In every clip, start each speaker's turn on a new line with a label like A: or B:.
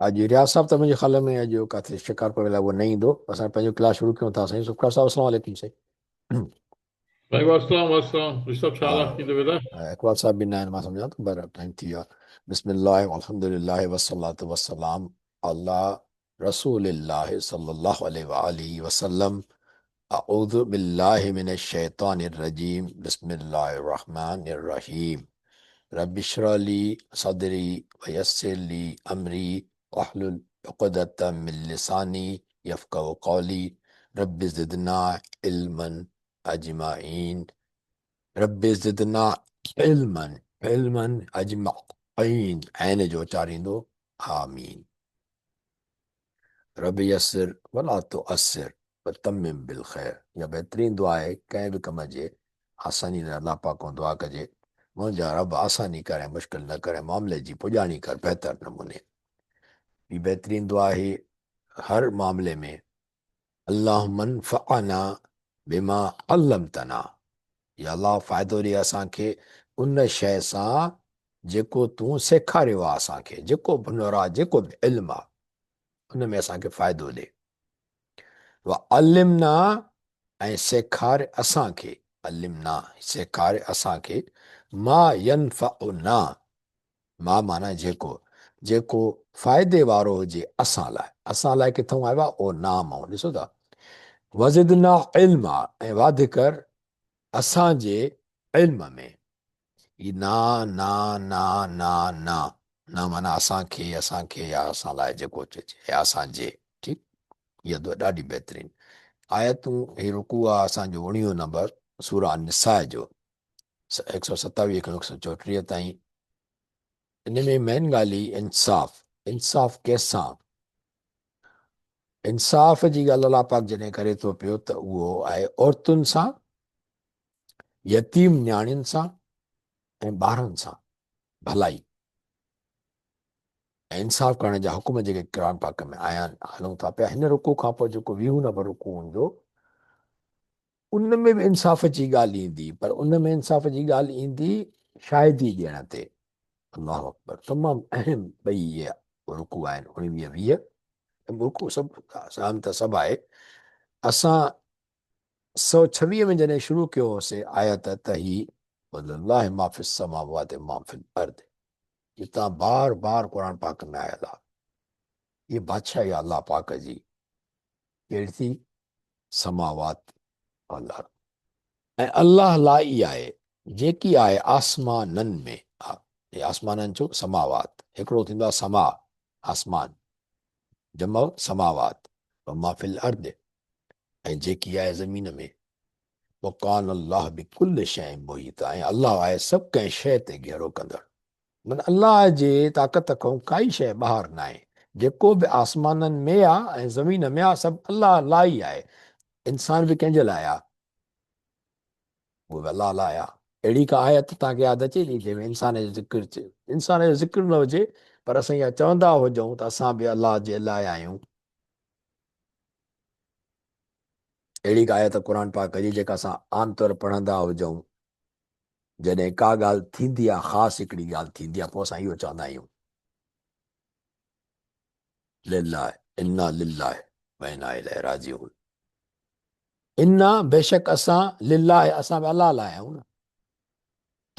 A: اڄ رياض صاحب ته منهنجي خيال ۾ اڄ ڪاٿي شڪارپور ويل آهي اهو نه ايندو. اسان پنهنجو ڪلاس شروع ڪيون ٿا سائين. سکرا صاحب السلام عليڪم سائين.
B: سائين واسلام واسلام رشيد صاحب ڇا حال آهي ڪيئن طبيعت آهي؟
A: اقبال صاحب به نه آهن مان سمجهان ٿو بهرحال ٽائيم ٿي ويو آهي. بسم الله والحمد لله والصلاة والسلام علي رسول الله صلي الله عليه وآله وسلم اعوذ بالله من الشيطان الرجيم بسم الله الرحمن الرحيم رب اشرح لي صدري ويسر لي امري واحلل عقدة من لساني يفقهوا قولي رب زدنا علما اجمعين رب زدنا علما علما اجمعين عين جو اچاريندو آمين رب يسر ولا تعسر وتمم بالخير اها بهترين دعا آهي ڪنهن به ڪم جي آساني لاء الله پاڪ کان دعا ڪجي منهنجا رب آساني ڪر ۽ مشڪل نه ڪر ۽ معاملي جي پڄاڻي ڪر بهتر نموني هي بهترين دعا آهي هر معاملي ۾ اللهم انفعنا بما علمتنا يا الله فائدو ڏي اسان کي ان شيء سان جيڪو تون سيکاريو آهي اسان کي جيڪو به هنر آهي جيڪو به علم آهي ان ۾ اسان کي فائدو ڏي وعلمنا ۽ سيکار اسان کي علمنا سيکار اسان کي ما ينفعنا ما معنيٰ جيڪو، جيڪو فائدي وارو هجي اسان لاء، اسان لاء ڪٿئون آيو آهي اهو نام آئون ڏسو ٿا وزدنا علما ۽ واڌ ڪر اسان جي علم ۾. هي نا نا نا نا نا نا معنيٰ اسان کي، اسان کي يا اسان لاء جيڪو چئجي يا اسان جي ٺيڪ. هيء دعا ڏاڍي بهترين آيتون هي رڪوع آهي اسان جو اڻويهون نمبر سورة النساء جو 127 کان 134 تائين. ان ۾ مين ڳالهه هي انصاف، انصاف ڪنهن سان؟ انصاف جي ڳالهه الله پاڪ جڏهن ڪري ٿو پيو ته اهو آهي عورتن سان، يتيم نياڻين سان ۽ ٻارن سان ڀلائي ۽ انصاف ڪرڻ جا حڪم جيڪي قرآن پاڪ ۾ آيا آهن هلون ٿا پيا. هن رڪوع کان پوء جيڪو ويهون نمبر رڪوع هوندو ان ۾ به انصاف جي ڳالهه ايندي پر ان ۾ انصاف جي ڳالهه ايندي شاهدي ڏيڻ تي. الله اڪبر تمام اهم ٻئي اهي رڪوع آهن 19 20 رڪوع سڀ اهم ته سڀ آهي. اسان 126 ۾ جڏهن شروع ڪيو هوسي آيت ته هي ولله ما في السماوات ما في الارض جتان بار بار قرآن پاڪ ۾ آيل آهي. هي بادشاهي الله پاڪ جي ڪهڙي ٿي؟ سماوات والارض ۽ الله لاء ئي آهي جيڪي آهي آسمانن ۾. هي آسمانن ڇو؟ سماوات هڪڙو ٿيندو آهي سما آسمان جمع سماوات وما في الارض ۽ جيڪي آهي زمين ۾. وڪان الله بڪل شيء محيطا ۽ الله آهي سڀ ڪنهن شيء تي گهيرو ڪندڙ. معنيٰ الله جي طاقت کان ڪائي شيء ٻاهر ناهي. جيڪو به آسمانن ۾ آ ۽ زمين ۾ آ سڀ الله لاء ئي آهي. انسان به ڪنهن جي لاء آ؟ اهو به الله لاء آ. اهڙي ڪا آيت توهان کي ياد اچي ٿي جنهن ۾ انسان جو ذڪر انسان جو ذڪر نه هجي پر اسان اها چوندا هجون ته اسان به الله جي لاء آهيون. اهڙي ڪا آيت قرآن پاڪ جي جيڪا اسان عام طور پڙهندا هجون. جڏهن ڪا ڳالهه ٿيندي آ، خاص هڪڙي ڳالهه ٿيندي آ، پوء اسان اهو چوندا آهيون، لله، انا لله و انا اليه راجعون. انا بيشڪ اسان لله اسان به الله لاء آهيون نه،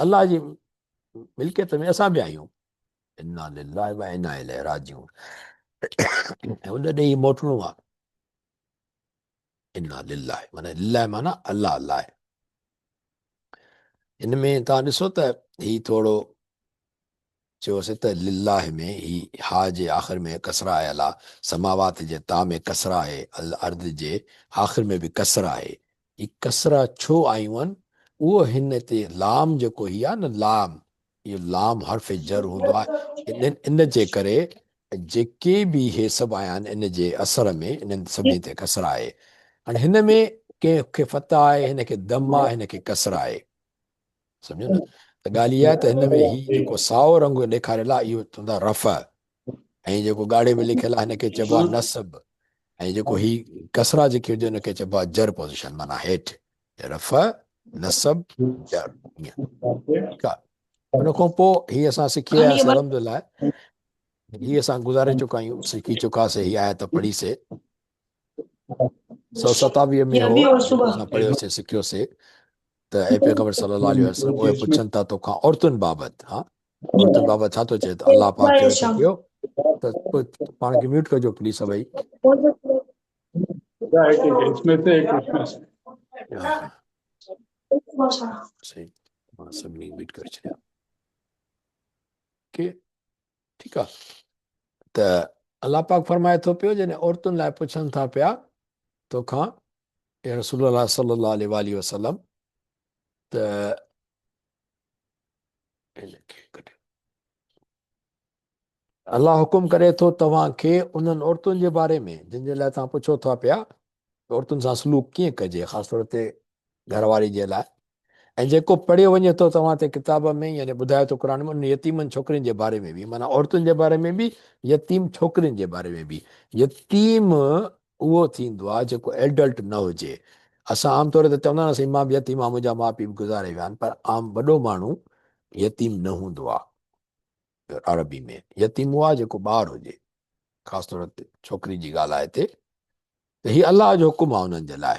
A: الله جي ملڪيت ۾ اسان به آهيون. انا لله و انا اليه راجعون. ۽ ان ڏي ئي موٽڻو آ. انا لله معنی لله معنی الله لاء. هن ۾ توهان ڏسو ته هي ٿورو چيوسي ته لله ۾ هي ها جي آخر ۾ ڪسره آيل آ، سماوات جي تا ۾ ڪسره آهي، الارض جي آخر ۾ به ڪسره آهي. هي ڪسره ڇو آيون آهن؟ اهو هن تي لام جيڪو هي آ نه لام، اهو لام حرف جر هوندو آهي، ان جي ڪري جيڪي به هي سڀ آيا آهن ان جي اثر ۾ انهن سڀني تي ڪسره آهي. هاڻي هن ۾ ڪنهن کي فتح آهي، هن کي دم آهي، هن کي ڪسره آهي. سمجهو نه ته ڳالهه اها آهي ته هن ۾ هي جيڪو سائو رنگ ڏيکاريل آهي اهو چوندا رفع ۽ جيڪو ڳاڙهي ۾ لکيل آهي هن کي چئبو آهي نصب ۽ جيڪو هي ڪسره جيڪي هجي ان کي چئبو آهي جر پوزيشن معنيٰ هيٺ رفع نصب جر ائين ٺيڪ آهي. ان کان پوء هي اسان سکي آياسي الحمدلله. هي اسان گذاري چڪا آهيون، سکي چڪاسي، هي آيت پڙهي سي. 127 ۾ هو جيڪو اسان پڙهيوسي سکيوسي ته اي پيغمبر صلي الله عليه وسلم اهي پڇن ٿا توکان عورتن بابت، ها عورتن بابت ڇا ٿو چئي ته الله پاڪ چوي ٿو پيو ته پاڻ کي ميوٽ ڪجو پليز سڀئي. صحيح مان سڀني ميوٽ ڪري ڇڏيا. ڪي ٺيڪ آ ته الله پاڪ فرمائي ٿو پيو جڏهن عورتن لاء پڇن ٿا پيا توکان اي رسول الله صلي الله عليه واله وسلم ته الله حڪم ڪري ٿو توهان کي انهن عورتن جي باري ۾ جن جي لاء توهان پڇو ٿا پيا ته عورتن سان سلوڪ ڪيئن ڪجي خاص طور تي گهر واري جي لاء ۽ جيڪو پڙهيو وڃي ٿو توهان تي ڪتاب ۾ يعني ٻڌايو ٿو قرآن ۾ انهن يتيمن ڇوڪرين جي باري ۾ به معنيٰ عورتن جي باري ۾ به يتيم ڇوڪرين جي باري ۾ به. يتيم اهو ٿيندو آهي جيڪو ايڊلٽ نه هجي. اسان عام طور تي چوندا آهيون مان به يتيم آهيان منهنجا ماء پيء به گذاري ويا آهن پر عام وڏو ماڻهو يتيم نه هوندو آهي. عربي ۾ يتيم اهو آهي جيڪو ٻار هجي خاص طور تي ڇوڪري جي ڳالهه آهي هتي. ته هي الله جو حڪم آهي انهن جي لاء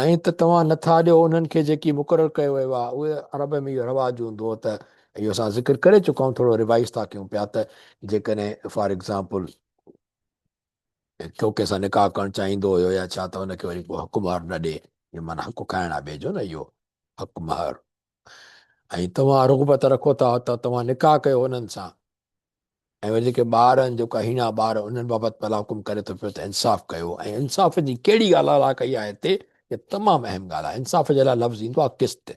A: ۽ ته توهان نٿا ڏيو انهن کي جيڪي مقرر ڪيو ويو آهي. اهي عرب ۾ اهو رواج هوندو هو ته اهو اسان ذڪر ڪري چڪا آهيون ٿورو ريوائز ٿا ڪيون پيا ته جيڪڏهن فار ايگزامپل ڪو ڪنهن سان نڪاح ڪرڻ چاهيندو هيو يا ڇا ته ان کي وري ڪو حق مهر نه ڏي، اهو معنيٰ حق کائڻ آهي ٻئي جو نه اهو حق مهر. ۽ توهان رغبت رکو ٿا ته توهان نڪاح ڪيو انهن سان ۽ وري جيڪي ٻار آهن جيڪا هيڻا ٻار انهن بابت به الله حڪم ڪري ٿو پيو ته انصاف ڪيو. ۽ انصاف جي ڪهڙي ڳالهه الله ڪئي آهي هتي هي تمام اهم ڳالهه آهي. انصاف جي لاء لفظ ايندو آهي قسط،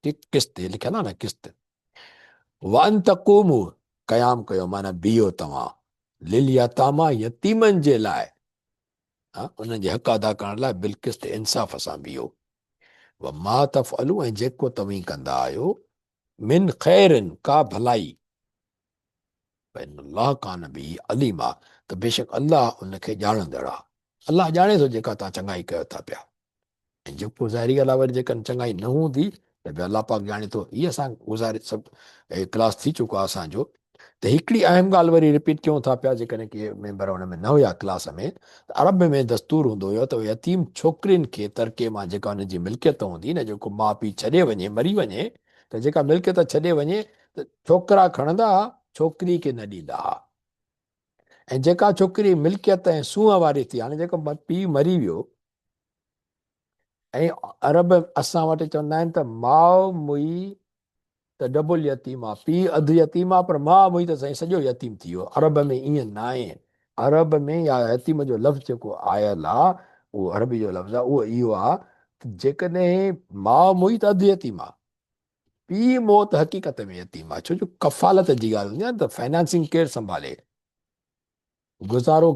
A: ٺيڪ قسط هي لکيل آهي نه قسط. وان تقوموا قيام ڪيو معنيٰ بيهو توهان لليتامى يتيمن جي لاء ها انهن جي حق ادا ڪرڻ لاء بالقسط انصاف سان بيهو. وما تفعلوا ۽ جيڪو توهين ڪندا آهيو من خير ڪا ڀلائي فإن الله ڪان به عليما ته بيشڪ الله ان کي ڄاڻندڙ آهي. الله ڄاڻي ٿو جيڪا توهان چڱائي ڪيو ٿا پيا ۽ جيڪو ظاهري ڳالهه آهي وري جيڪڏهن چڱائي نه هوندي ته به الله پاڪ ڄاڻي ٿو. هي اسان گذاري سڀ ڪلاس ٿي چڪو آهي اسان جو ته هڪڙي اهم ڳالهه وري رپيٽ ڪيون ٿا پيا جيڪڏهن ڪي ميمبر ان ۾ نه هيا ڪلاس ۾ ته عرب ۾ دستور هوندو هيو ته يتيم ڇوڪرين کي ترڪي مان جيڪا انهن جي ملڪيت هوندي نه جيڪو ماء پيء ڇڏي وڃي مري وڃي ته جيڪا ملڪيت ڇڏي وڃي ته ڇوڪرا کڻندا ها، ڇوڪري کي نه ڏيندا ها. ۽ جيڪا ڇوڪري ملڪيت ۽ سونهن واري ٿي، هاڻي جيڪو پيء مري ويو ۽ عرب اسان وٽ چوندا آهن ته ماء موئي ته ڊبل يتيم آ، پيء اڌ يتيم آ پر ماء موئي ته سائين سڄو يتيم ٿي ويو. عرب ۾ ائين ناهي. عرب ۾ يا يتيم جو لفظ جيڪو آيل آ اهو عربي جو لفظ آ اهو اهو آ ته جيڪڏهن ماء موئي ته اڌ يتيم آ. پيء مئو ته حقيقت ۾ يتيم آ، ڇو جو ڪفالت جي ڳالهه هوندي آ نه ته فنانسنگ ڪير سنڀالي، گذارو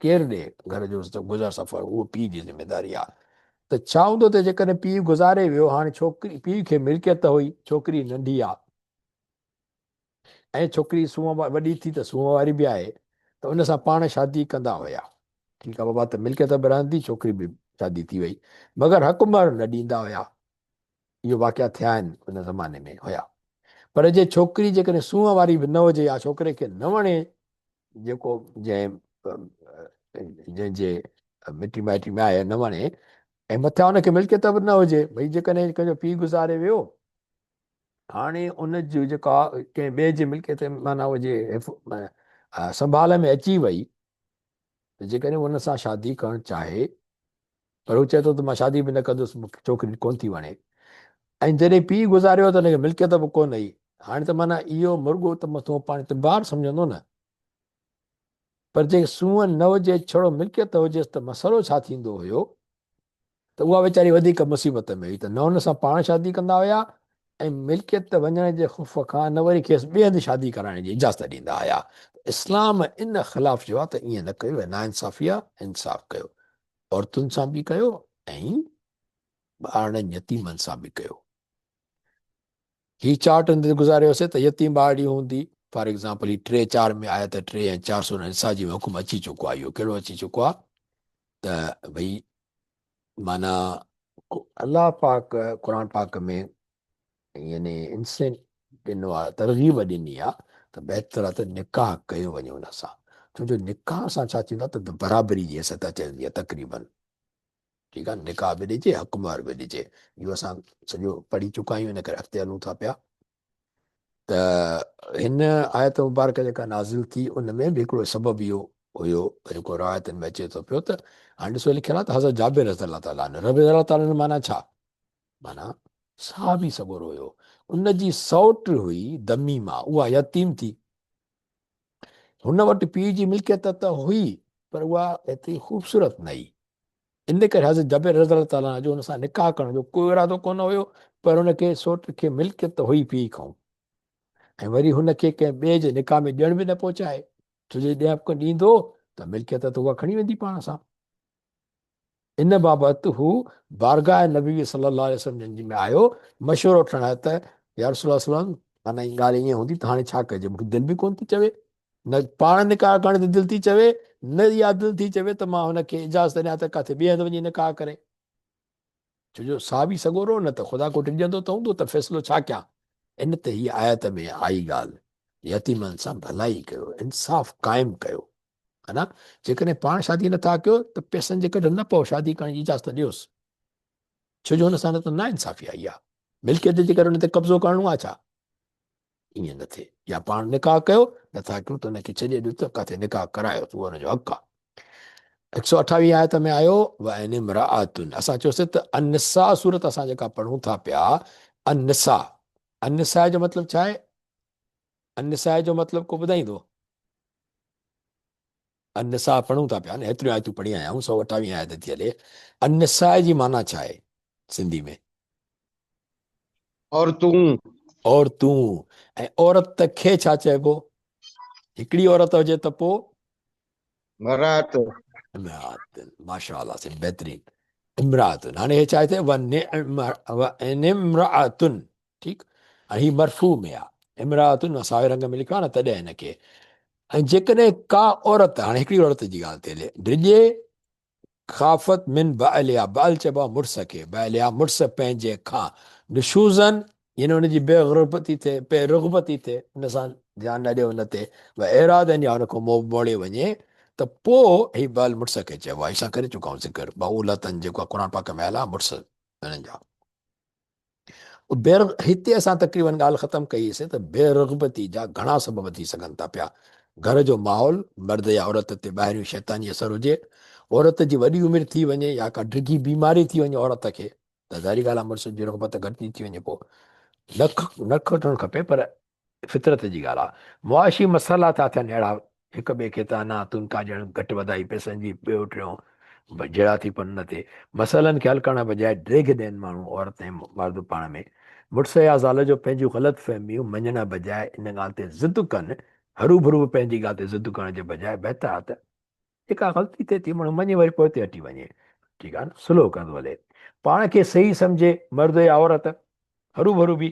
A: ڪير ڏي، گهر جو گذر سفر اهو پيء جي ذميداري آ. ته ڇا هوندو ته جيڪڏهن پيء گذاري ويو، هاڻي ڇوڪري پيء کي ملڪيت هئي، ڇوڪري ننڍي آ ۽ ڇوڪري سونهن وڏي ٿي ته سونهن واري به آهي ته ان سان پاڻ شادي ڪندا هيا. ٺيڪ آ بابا ته ملڪيت به رهندي، ڇوڪري به شادي ٿي وئي، مگر حق مهر نه ڏيندا هيا. اهو واقعا ٿيا آهن ان زماني ۾ هيا. پر جي ڇوڪري جيڪڏهن سونهن واري به نه هجي يا ڇوڪري کي نه وڻي جيڪو جنهن جنهن جي مٽي مائٽي ۾ آهي نه وڻي ۽ مٿان ان کي ملڪيت به نه هجي ڀئي جيڪڏهن ڪنهن جو پيء گذاري ويو هاڻي ان جي جيڪا ڪنهن ٻئي جي ملڪيت معنيٰ هجي سنڀال ۾ اچي وئي ته جيڪڏهن ان سان شادي ڪرڻ چاهي پر هو چئي ٿو ته مان شادي به نه ڪندس، مون کي ڇوڪري ڪونه ٿي وڻي. ۽ جڏهن پيء گذاريو ته هن کي ملڪيت به ڪونه هئي. هاڻي ته معنيٰ اهو مرڳو ته مٿو پاڻ ته بار سمجهندو نه. پر جي سونهن نه هجي، ڇڙو ملڪيت هجيس ته مسئلو ڇا ٿيندو هيو ته اها ويچاري وڌيڪ مصيبت ۾ هئي ته نه هن سان پاڻ شادي ڪندا هيا ۽ ملڪيت وڃڻ جي خوف کان نه وري کيس ٻئي هنڌ شادي ڪرائڻ جي اجازت ڏيندا هيا. اسلام ان خلاف چيو آهي ته ائين نه ڪيو، اها ناانصافي آهي، انصاف ڪيو. عورتن سان به ڪيو ۽ ٻارڙن يتيمن سان به ڪيو. هي چارٽ هن تي گذاريوسي ته يتيم ٻارڙي هوندي فار ايگزامپل هي 3 4 ۾ آيت 3 ۽ 4 سورة نساء جي حڪم اچي چڪو آهي. اهو ڪهڙو اچي چڪو آهي ته ڀئي معنيٰ الله پاڪ قرآن پاڪ ۾ يعني انسين ڏنو آهي، ترغيب ڏني آهي ته بهتر آهي ته نڪاح ڪيو وڃي ان سان، ڇو جو نڪاح سان ڇا ٿيندو آهي ته برابري جي حيثيت اچي ويندي آهي تقريبن. ٺيڪ آهي، نڪاح به ڏجي، حق مهر به ڏجي. اهو اسان سڄو پڙهي چڪا آهيون، ان ڪري اڳتي هلون ٿا پيا. ته هن آيت مبارڪ جيڪا نازل ٿي ان ۾ به هڪڙو سبب اهو هيو جيڪو روايتن ۾ اچي ٿو پيو ته هاڻي ڏسو لکيل آهي ته حضرت جابر رضي الله تعالٰي عنه، رضي الله تعالٰي عنه معنيٰ ڇا؟ معنيٰ صحابي سڳورو هيو، ان جي سئوٽ هئي دميمه، اها يتيم ٿي. هن وٽ پيء جي ملڪيت ته هئي پر اها ايتري خوبصورت نه هئي. ان ڪري حضرت جابر رضي الله تعالٰي عنه جو هن سان نڪاح ڪرڻ جو ڪو ارادو ڪونه هيو پر هن کي سئوٽ کي ملڪيت ته هئي پيء کان ۽ وري هن کي ڪنهن ٻئي جي نڪاح ۾ ڏيڻ به نه پهچائي، ڇو جو جڏهن ڏيندو ته ملڪيت ته اها کڻي ويندي پاڻ سان. ان بابت هو بارگاهه نبوي صلي الله عليه وسلم جن ۾ آيو مشورو وٺڻ لاء ته يا رسول الله صلي الله عليه وسلم معنيٰ هي ڳالهه ائين هوندي ته هاڻي ڇا ڪجي، مون کي دل به ڪونه ٿي چوي، نه پاڻ نڪاح ڪرڻ تي دل ٿي چوي، نه اها دل ٿي چوي ته مان هن کي اجازت ڏيان ته ڪاٿي ٻئي هنڌ وڃي نڪاح ڪري، ڇو جو صحابي سڳورو نه ته خدا کان ڊڄندو ته هوندو ته فيصلو ڇا ڪيان. ان تي هيء آيت ۾ آئي ڳالهه، يتيمن سان ڀلائي ڪيو، انصاف قائم ڪيو. ها نه، جيڪڏهن پاڻ شادي نٿا ڪيو ته پئسن جي ڪڍ نه پئو، شادي ڪرڻ جي اجازت ڏيوس، ڇو جو هن سان نه ته ناانصافي آئي آهي، ملڪيت جي ڪري هن تي قبضو ڪرڻو آهي ڇا؟ ائين نه ٿئي، يا پاڻ نڪاح ڪيو، نٿا ڪيو ته هن کي ڇڏي ڏيو ته ڪاٿي نڪاح ڪرايو ته اهو هن جو حق آهي. 128 آيت ۾ آيو وان امرأة، اسان چيوسين ته النساء سورت اسان جيڪا پڙهون ٿا پيا، النساء، النساء جو مطلب ڇا آهي؟ النساء جو مطلب ڪو ٻڌائيندو؟ النساء پڙهون ٿا پيا نه، هيتريون آيتون پڙهي آيا آهيون، 128 آيت ٿي هلي. النساء جي معنيٰ ڇا آهي سنڌي ۾؟
C: عورتون.
A: عورتون. ۽ عورت کي ڇا چئبو؟ هڪڙي عورت هجي ته پوء؟
C: امرات.
A: امرات. ماشاء الله سائين بهترين. امرات. هاڻي هي ڇا آهي؟ وان امراتن، ٺيڪ، ۽ هي مرفوع ۾ آ، امراتن ساوي رنگ ۾ لکيو آ نه تڏهن هن کي. ۽ جيڪڏهن ڪا عورت، هاڻي هڪڙي عورت جي ڳالهه ٿي هلي، ڊڄي، خافت من بعلها، بعل چئبو آ مڙس کي، بعلها مڙس پنهنجي کان، نشوزا يعني ان جي بي غربتي ٿئي، بي رغبتي ٿئي، ان سان ڌيان نه ڏي ان تي، و اعراضا يا ان کان منهن موڙي وڃي ته پوء هي بعل مڙس کي چئبو آ. اسان ڪري چڪا آهيون ذڪر بعولتن جيڪو آ قرآن پاڪ ۾ آيل آ مڙس انهن جا. هتي اسان تقريبن ڳالهه ختم ڪئي سي ته بي رغبتي جا گهڻا سبب ٿي سگهن ٿا پيا. گهر جو ماحول، مرد يا عورت تي ٻاهريون شيطاني اثر هجي، عورت جي وڏي عمر ٿي وڃي يا ڪا ڊگهي بيماري ٿي وڃي عورت کي ته ظاهري ڳالهه آهي مڙس جي رغبت گهٽجي ٿي وڃي، پوء نه کٽڻ کپي پر فطرت جي ڳالهه آ. معاشي مسئلا ٿا ٿين اهڙا هڪ ٻئي کي طعنا تنڪا ڏيڻ، گهٽ وڌائي پئسن جي ٻيو ٽيون جهيڙا ٿي پون ان تي مسئلن کي حل ڪرڻ بجاء ڊيگهه ڏين ماڻهو عورت ۽ مرد پاڻ ۾ مڙس يا زال جو پنهنجون غلط فهميون مڃڻ بجاء ان ڳالهه تي ضد ڪن، هروڀرو به پنهنجي ڳالهه تي ضد ڪرڻ جي بجاء بهتر آ ته جيڪا غلطي ٿئي ٿي ماڻهو مڃي وري پوئتي هٽي وڃي، ٺيڪ آ نه، صلح ڪندو هلي پاڻ کي صحيح سمجهي مرد يا عورت هروڀرو به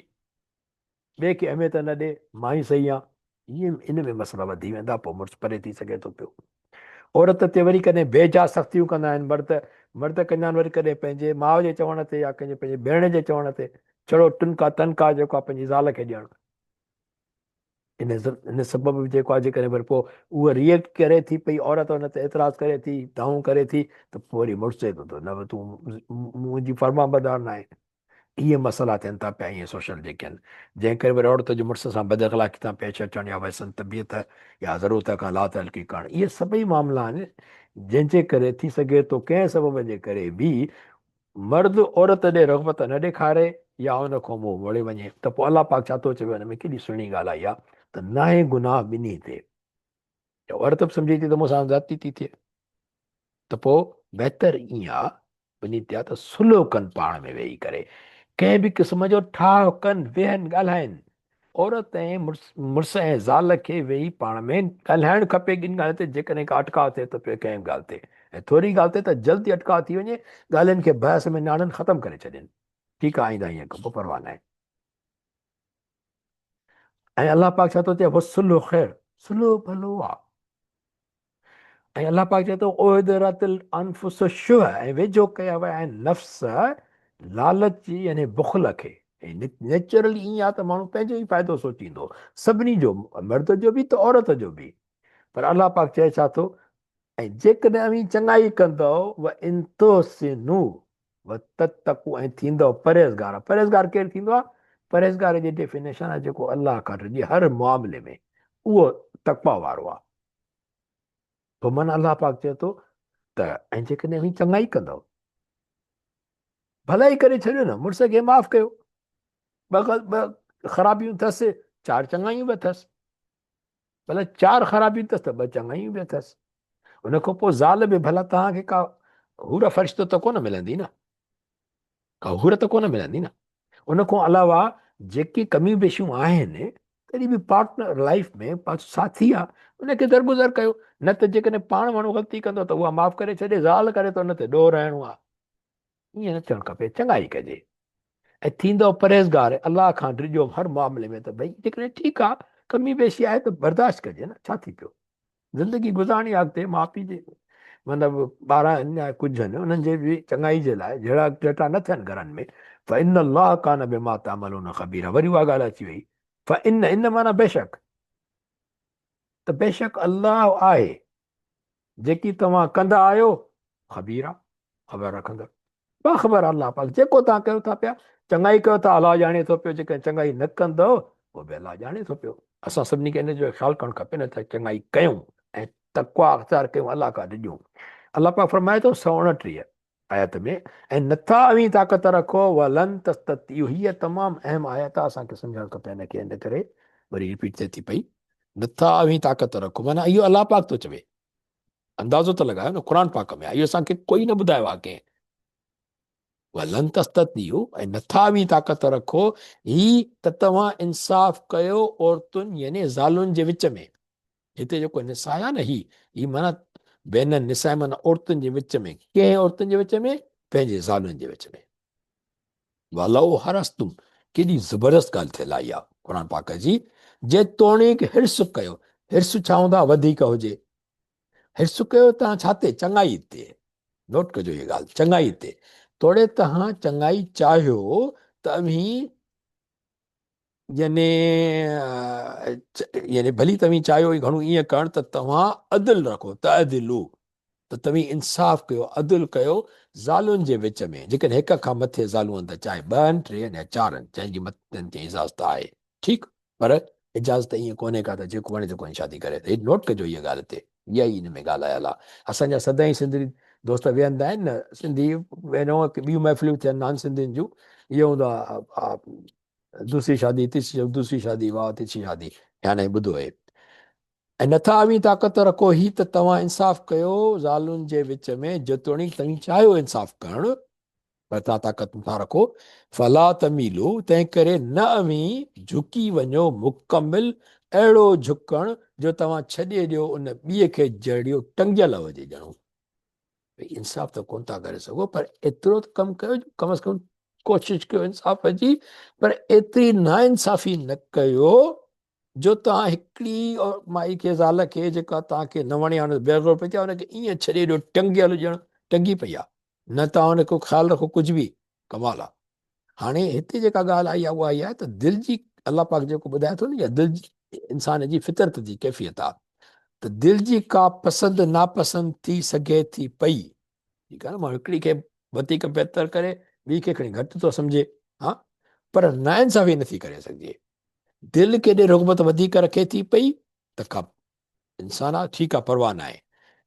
A: ٻئي کي اهميت نه ڏي، مان ئي صحيح آهيان. ائين ان ۾ مسئلا وڌي ويندا، پوء مڙس پري ٿي سگهي ٿو پيو. عورت تي وري ڪڏهن بي جا سختيون ڪندا آهن مرد، مرد ڪندا آهن وري ڪڏهن پنهنجي ماء جي چوڻ تي يا ڪنهن جي پنهنجي ڀيڻ جي چوڻ تي ڇڙو ٽنڪا تنڪا جيڪو آهي پنهنجي زال کي ڏيڻ. ان سبب به جيڪو آهي جيڪڏهن وري پوء اها ريئيڪٽ ڪري ٿي پئي عورت ان تي اعتراض ڪري ٿي، دانهون ڪري ٿي ته پوء وري مڙس چئي ٿو ته نه تون منهنجي فرمانبردار ناهين. اهي مسئلا ٿين ٿا پيا اهي سوشل جيڪي آهن جنهن ڪري وري عورت جو مڙس سان بد اخلاقي سان پيش اچڻ يا ويسن طبيعت يا ضرورت کان لاتعلقي ڪرڻ اهي سڀئي معاملا آهن جنهن جي ڪري ٿي سگهي ٿو ڪنهن سبب جي ڪري به مرد عورت ڏي رغبت نه ڏيکاري يا ان کان منهن موڙي وڃي ته پوء الله پاڪ ڇا ٿو چوي ان ۾ ڪيڏي سهڻي ڳالهه آئي آهي ته ناهي گناهه ٻنهي تي. عورت به سمجهي ٿي ته مون سان زيادتي ٿي ٿئي ته پوء بهتر ائين آ ٻنهي تي آ ته صلح ڪن پاڻ ۾ ويهي ڪري ڪنهن به قسم جو ٺاهه ڪن ويهن ڳالهائن عورت ۽ مڙس ۽ زال کي ويهي پاڻ ۾ ڳالهائڻ کپي ٻن ڳالهين تي جيڪڏهن ڪا اٽڪاء ٿئي ته پوء ڪنهن به ڳالهه تي ۽ ٿوري ڳالهه تي ته جلدي اٽڪاء ٿي وڃي ڳالهين کي بحث ۾ نه آڻن ختم ڪري ڇڏين ٺيڪ آ آئنده ائين ڪبو پرواهه ناهي. ۽ الله پاڪ ڇا ٿو چئي والصلح خير صلح ڀلو آ ۽ الله پاڪ چئي ٿو احضرت الانفس الشح ۽ ويجهو ڪيا ويا آهن نفس لالچ جي يعني بخل کي. ۽ نيچرلي ائين آهي ته ماڻهو پنهنجو ئي فائدو سوچيندو، سڀني جو، مرد جو به ته عورت جو به. پر الله پاڪ چئي ڇا ٿو؟ ۽ جيڪڏهن اوهين چڱائي ڪندؤ، وان تحسنوا وتتقوا ۽ ٿيندؤ پرهيزگار. پرهيزگار ڪير ٿيندو آهي؟ پرهيزگار جي ڊيفينيشن آهي جيڪو الله کان ڊڄي هر معاملي ۾ اهو تقويٰ وارو آهي. پوء معنيٰ الله پاڪ چئي ٿو ته ۽ جيڪڏهن اوهين چڱائي ڪندؤ، ڀلائي ڪري ڇڏيو نه، مڙس کي معاف ڪيو، ٻه خرابيون اٿس، چار چڱايون به اٿس. ڀلا چار خرابيون اٿس ته ٻه چڱايون به اٿس. ان کان پوء زال به ڀلا توهان کي ڪا حور فرشتو ته ڪونه ملندي نه، ڪا حور ته ڪونه ملندي نه. ان کان علاوه جيڪي ڪميون بيشيون آهن تڏهن به پارٽنر لائف ۾ پنهنجو ساٿي آ ان کي درگذر ڪيو، نه ته جيڪڏهن پاڻ ماڻهو غلطي ڪندو ته اها معاف ڪري ڇڏي، زال ڪري ته ان تي ڏوهه رهڻو آ. ائين نه ٿيڻ کپي، چڱائي ڪجي ۽ ٿيندؤ پرهيزگار، الله کان ڊڄو هر معاملي ۾ ته ڀئي جيڪڏهن ٺيڪ آ ڪمي بيشي آهي ته برداشت ڪجي نه، ڇا ٿي پيو، زندگي گذارڻي آ اڳتي ماء پيء جي مطلب ٻار آهن يا ڪجهه آهن انهن جي به چڱائي جي لاء جهيڙا جهٽا نه ٿين گهرن ۾. فان الله ڪان بما تعملون خبيرا وري اها ڳالهه اچي وئي فان ان معنيٰ بيشڪ ته بيشڪ الله آهي جيڪي توهان ڪندا آهيو خبيرا خبر رکندڙ باخبر الله پاڪ جيڪو توهان ڪيو ٿا پيا چڱائي ڪيو ٿا الله ڄاڻي ٿو پيو جيڪڏهن چڱائي نه ڪندؤ پوء به الله ڄاڻي ٿو پيو. اسان سڀني کي ان جو خيال ڪرڻ کپي نه ته چڱائي ڪيون ۽ تقويٰ اختيار ڪيون الله کان ڊڄون. الله پاڪ فرمائي ٿو 129 آيت ۾ ۽ نٿا اوهين طاقت رکو ولن تستطيعوا هيء تمام اهم آيت آهي اسان کي سمجهڻ کپي ان کي ان ڪري وري رپيٽ ٿئي ٿي پئي نٿا اوهين طاقت رکو معنيٰ اهو الله پاڪ ٿو چوي اندازو ته لڳايو نه قرآن پاڪ ۾ اهو اسان کي ڪوئي نه ٻڌايو آهي ڪنهن ولن تستطيعوا ۽ نٿا اوهين طاقت رکو هي ته توهان انصاف ڪيو عورتن يعني زالن جي وچ ۾ هتي جيڪو نساء آهي نه هي هي معنيٰ بين النساء معنيٰ عورتن جي وچ ۾ ڪنهن عورتن جي وچ ۾ پنهنجي زالن جي وچ ۾ ولو حرصتم ڪيڏي زبردست ڳالهه ٿيل آئي آهي قرآن پاڪ جي جيتوڻيڪ حرص ڪيو حرص ڇا هوندو آهي وڌيڪ هجي حرص ڪيو تان ڇا تي چڱائي تي نوٽ ڪجو هي ڳالهه چڱائي تي توڙي تهان چڱائي چاهيو ته اوهين يعني يعني ڀلي توهين چاهيو گهڻو ائين ڪرڻ ته توهان عدل رکو تعدلو ته توهين انصاف ڪيو عدل ڪيو زالن جي وچ ۾ جيڪڏهن هڪ کان مٿي زالون آهن ته چاهي ٻه آهن ٽي آهن يا چار آهن جنهن جي مٿن تي اجازت آهي ٺيڪ پر اجازت ائين ڪونهي ڪا ته جيڪو وڻي تيڪو شادي ڪري ته هي نوٽ ڪجو هيء ڳالهه هتي اها ئي ان ۾ ڳالهه آيل آهي اسان جا سدائين سنڌي دوست ويهندا آهن نه سنڌي وينو ٻيون محفلون ٿين نان سنڌين جون اهو هوندو آهي دوسري شادي تيسري دوسري شادي واهه تيسري شادي يعني ٻڌو هي ۽ نٿا اوهين طاقت رکو هي ته توهان انصاف ڪيو زالن جي وچ ۾ جيتوڻيڪ توهين چاهيو انصاف ڪرڻ پر توهان طاقت نٿا رکو، فلا تميلو، تنهنڪري نه اوهين جهڪي وڃو مڪمل اهڙو جهڪڻ جو توهان ڇڏي ڏيو ان ٻئي کي جهڙيو ٽنگيل هجي ڄڻو ڀئي انصاف ته ڪونه ٿا ڪري سگهو پر ايترو ته ڪم ڪيو جو ڪم از ڪم ڪوشش ڪيو انصاف جي پر ايتري ناانصافي نه ڪيو جو توهان هڪڙي مائي کي زال کي جيڪا توهان کي نه وڻي آ بي غور پئي ٿئي ان کي ائين ڇڏي ڏيو ٽنگيل ڄڻ ٽنگي پئي آ نه توهان ان کي خيال رکو ڪجهه به ڪمال آ هاڻي هتي جيڪا ڳالهه آئي آ اها اها آهي ته دل جي الله پاڪ جيڪو ٻڌائي ٿو نه يا دل انسان جي فطرت جي ڪيفيت آ ته دل جي ڪا پسند ناپسند ٿي سگهي ٿي پئي ٺيڪ آ نه ماڻهو هڪڙي کي وڌيڪ بهتر ڪري ٻي کي کڻي گهٽ ٿو سمجهي ها پر ناانصافي نٿي ڪري سگهجي دل ڪيڏي رغبت وڌيڪ رکي ٿي پئي ته ڪا انسان آ ٺيڪ آ پرواهه ناهي.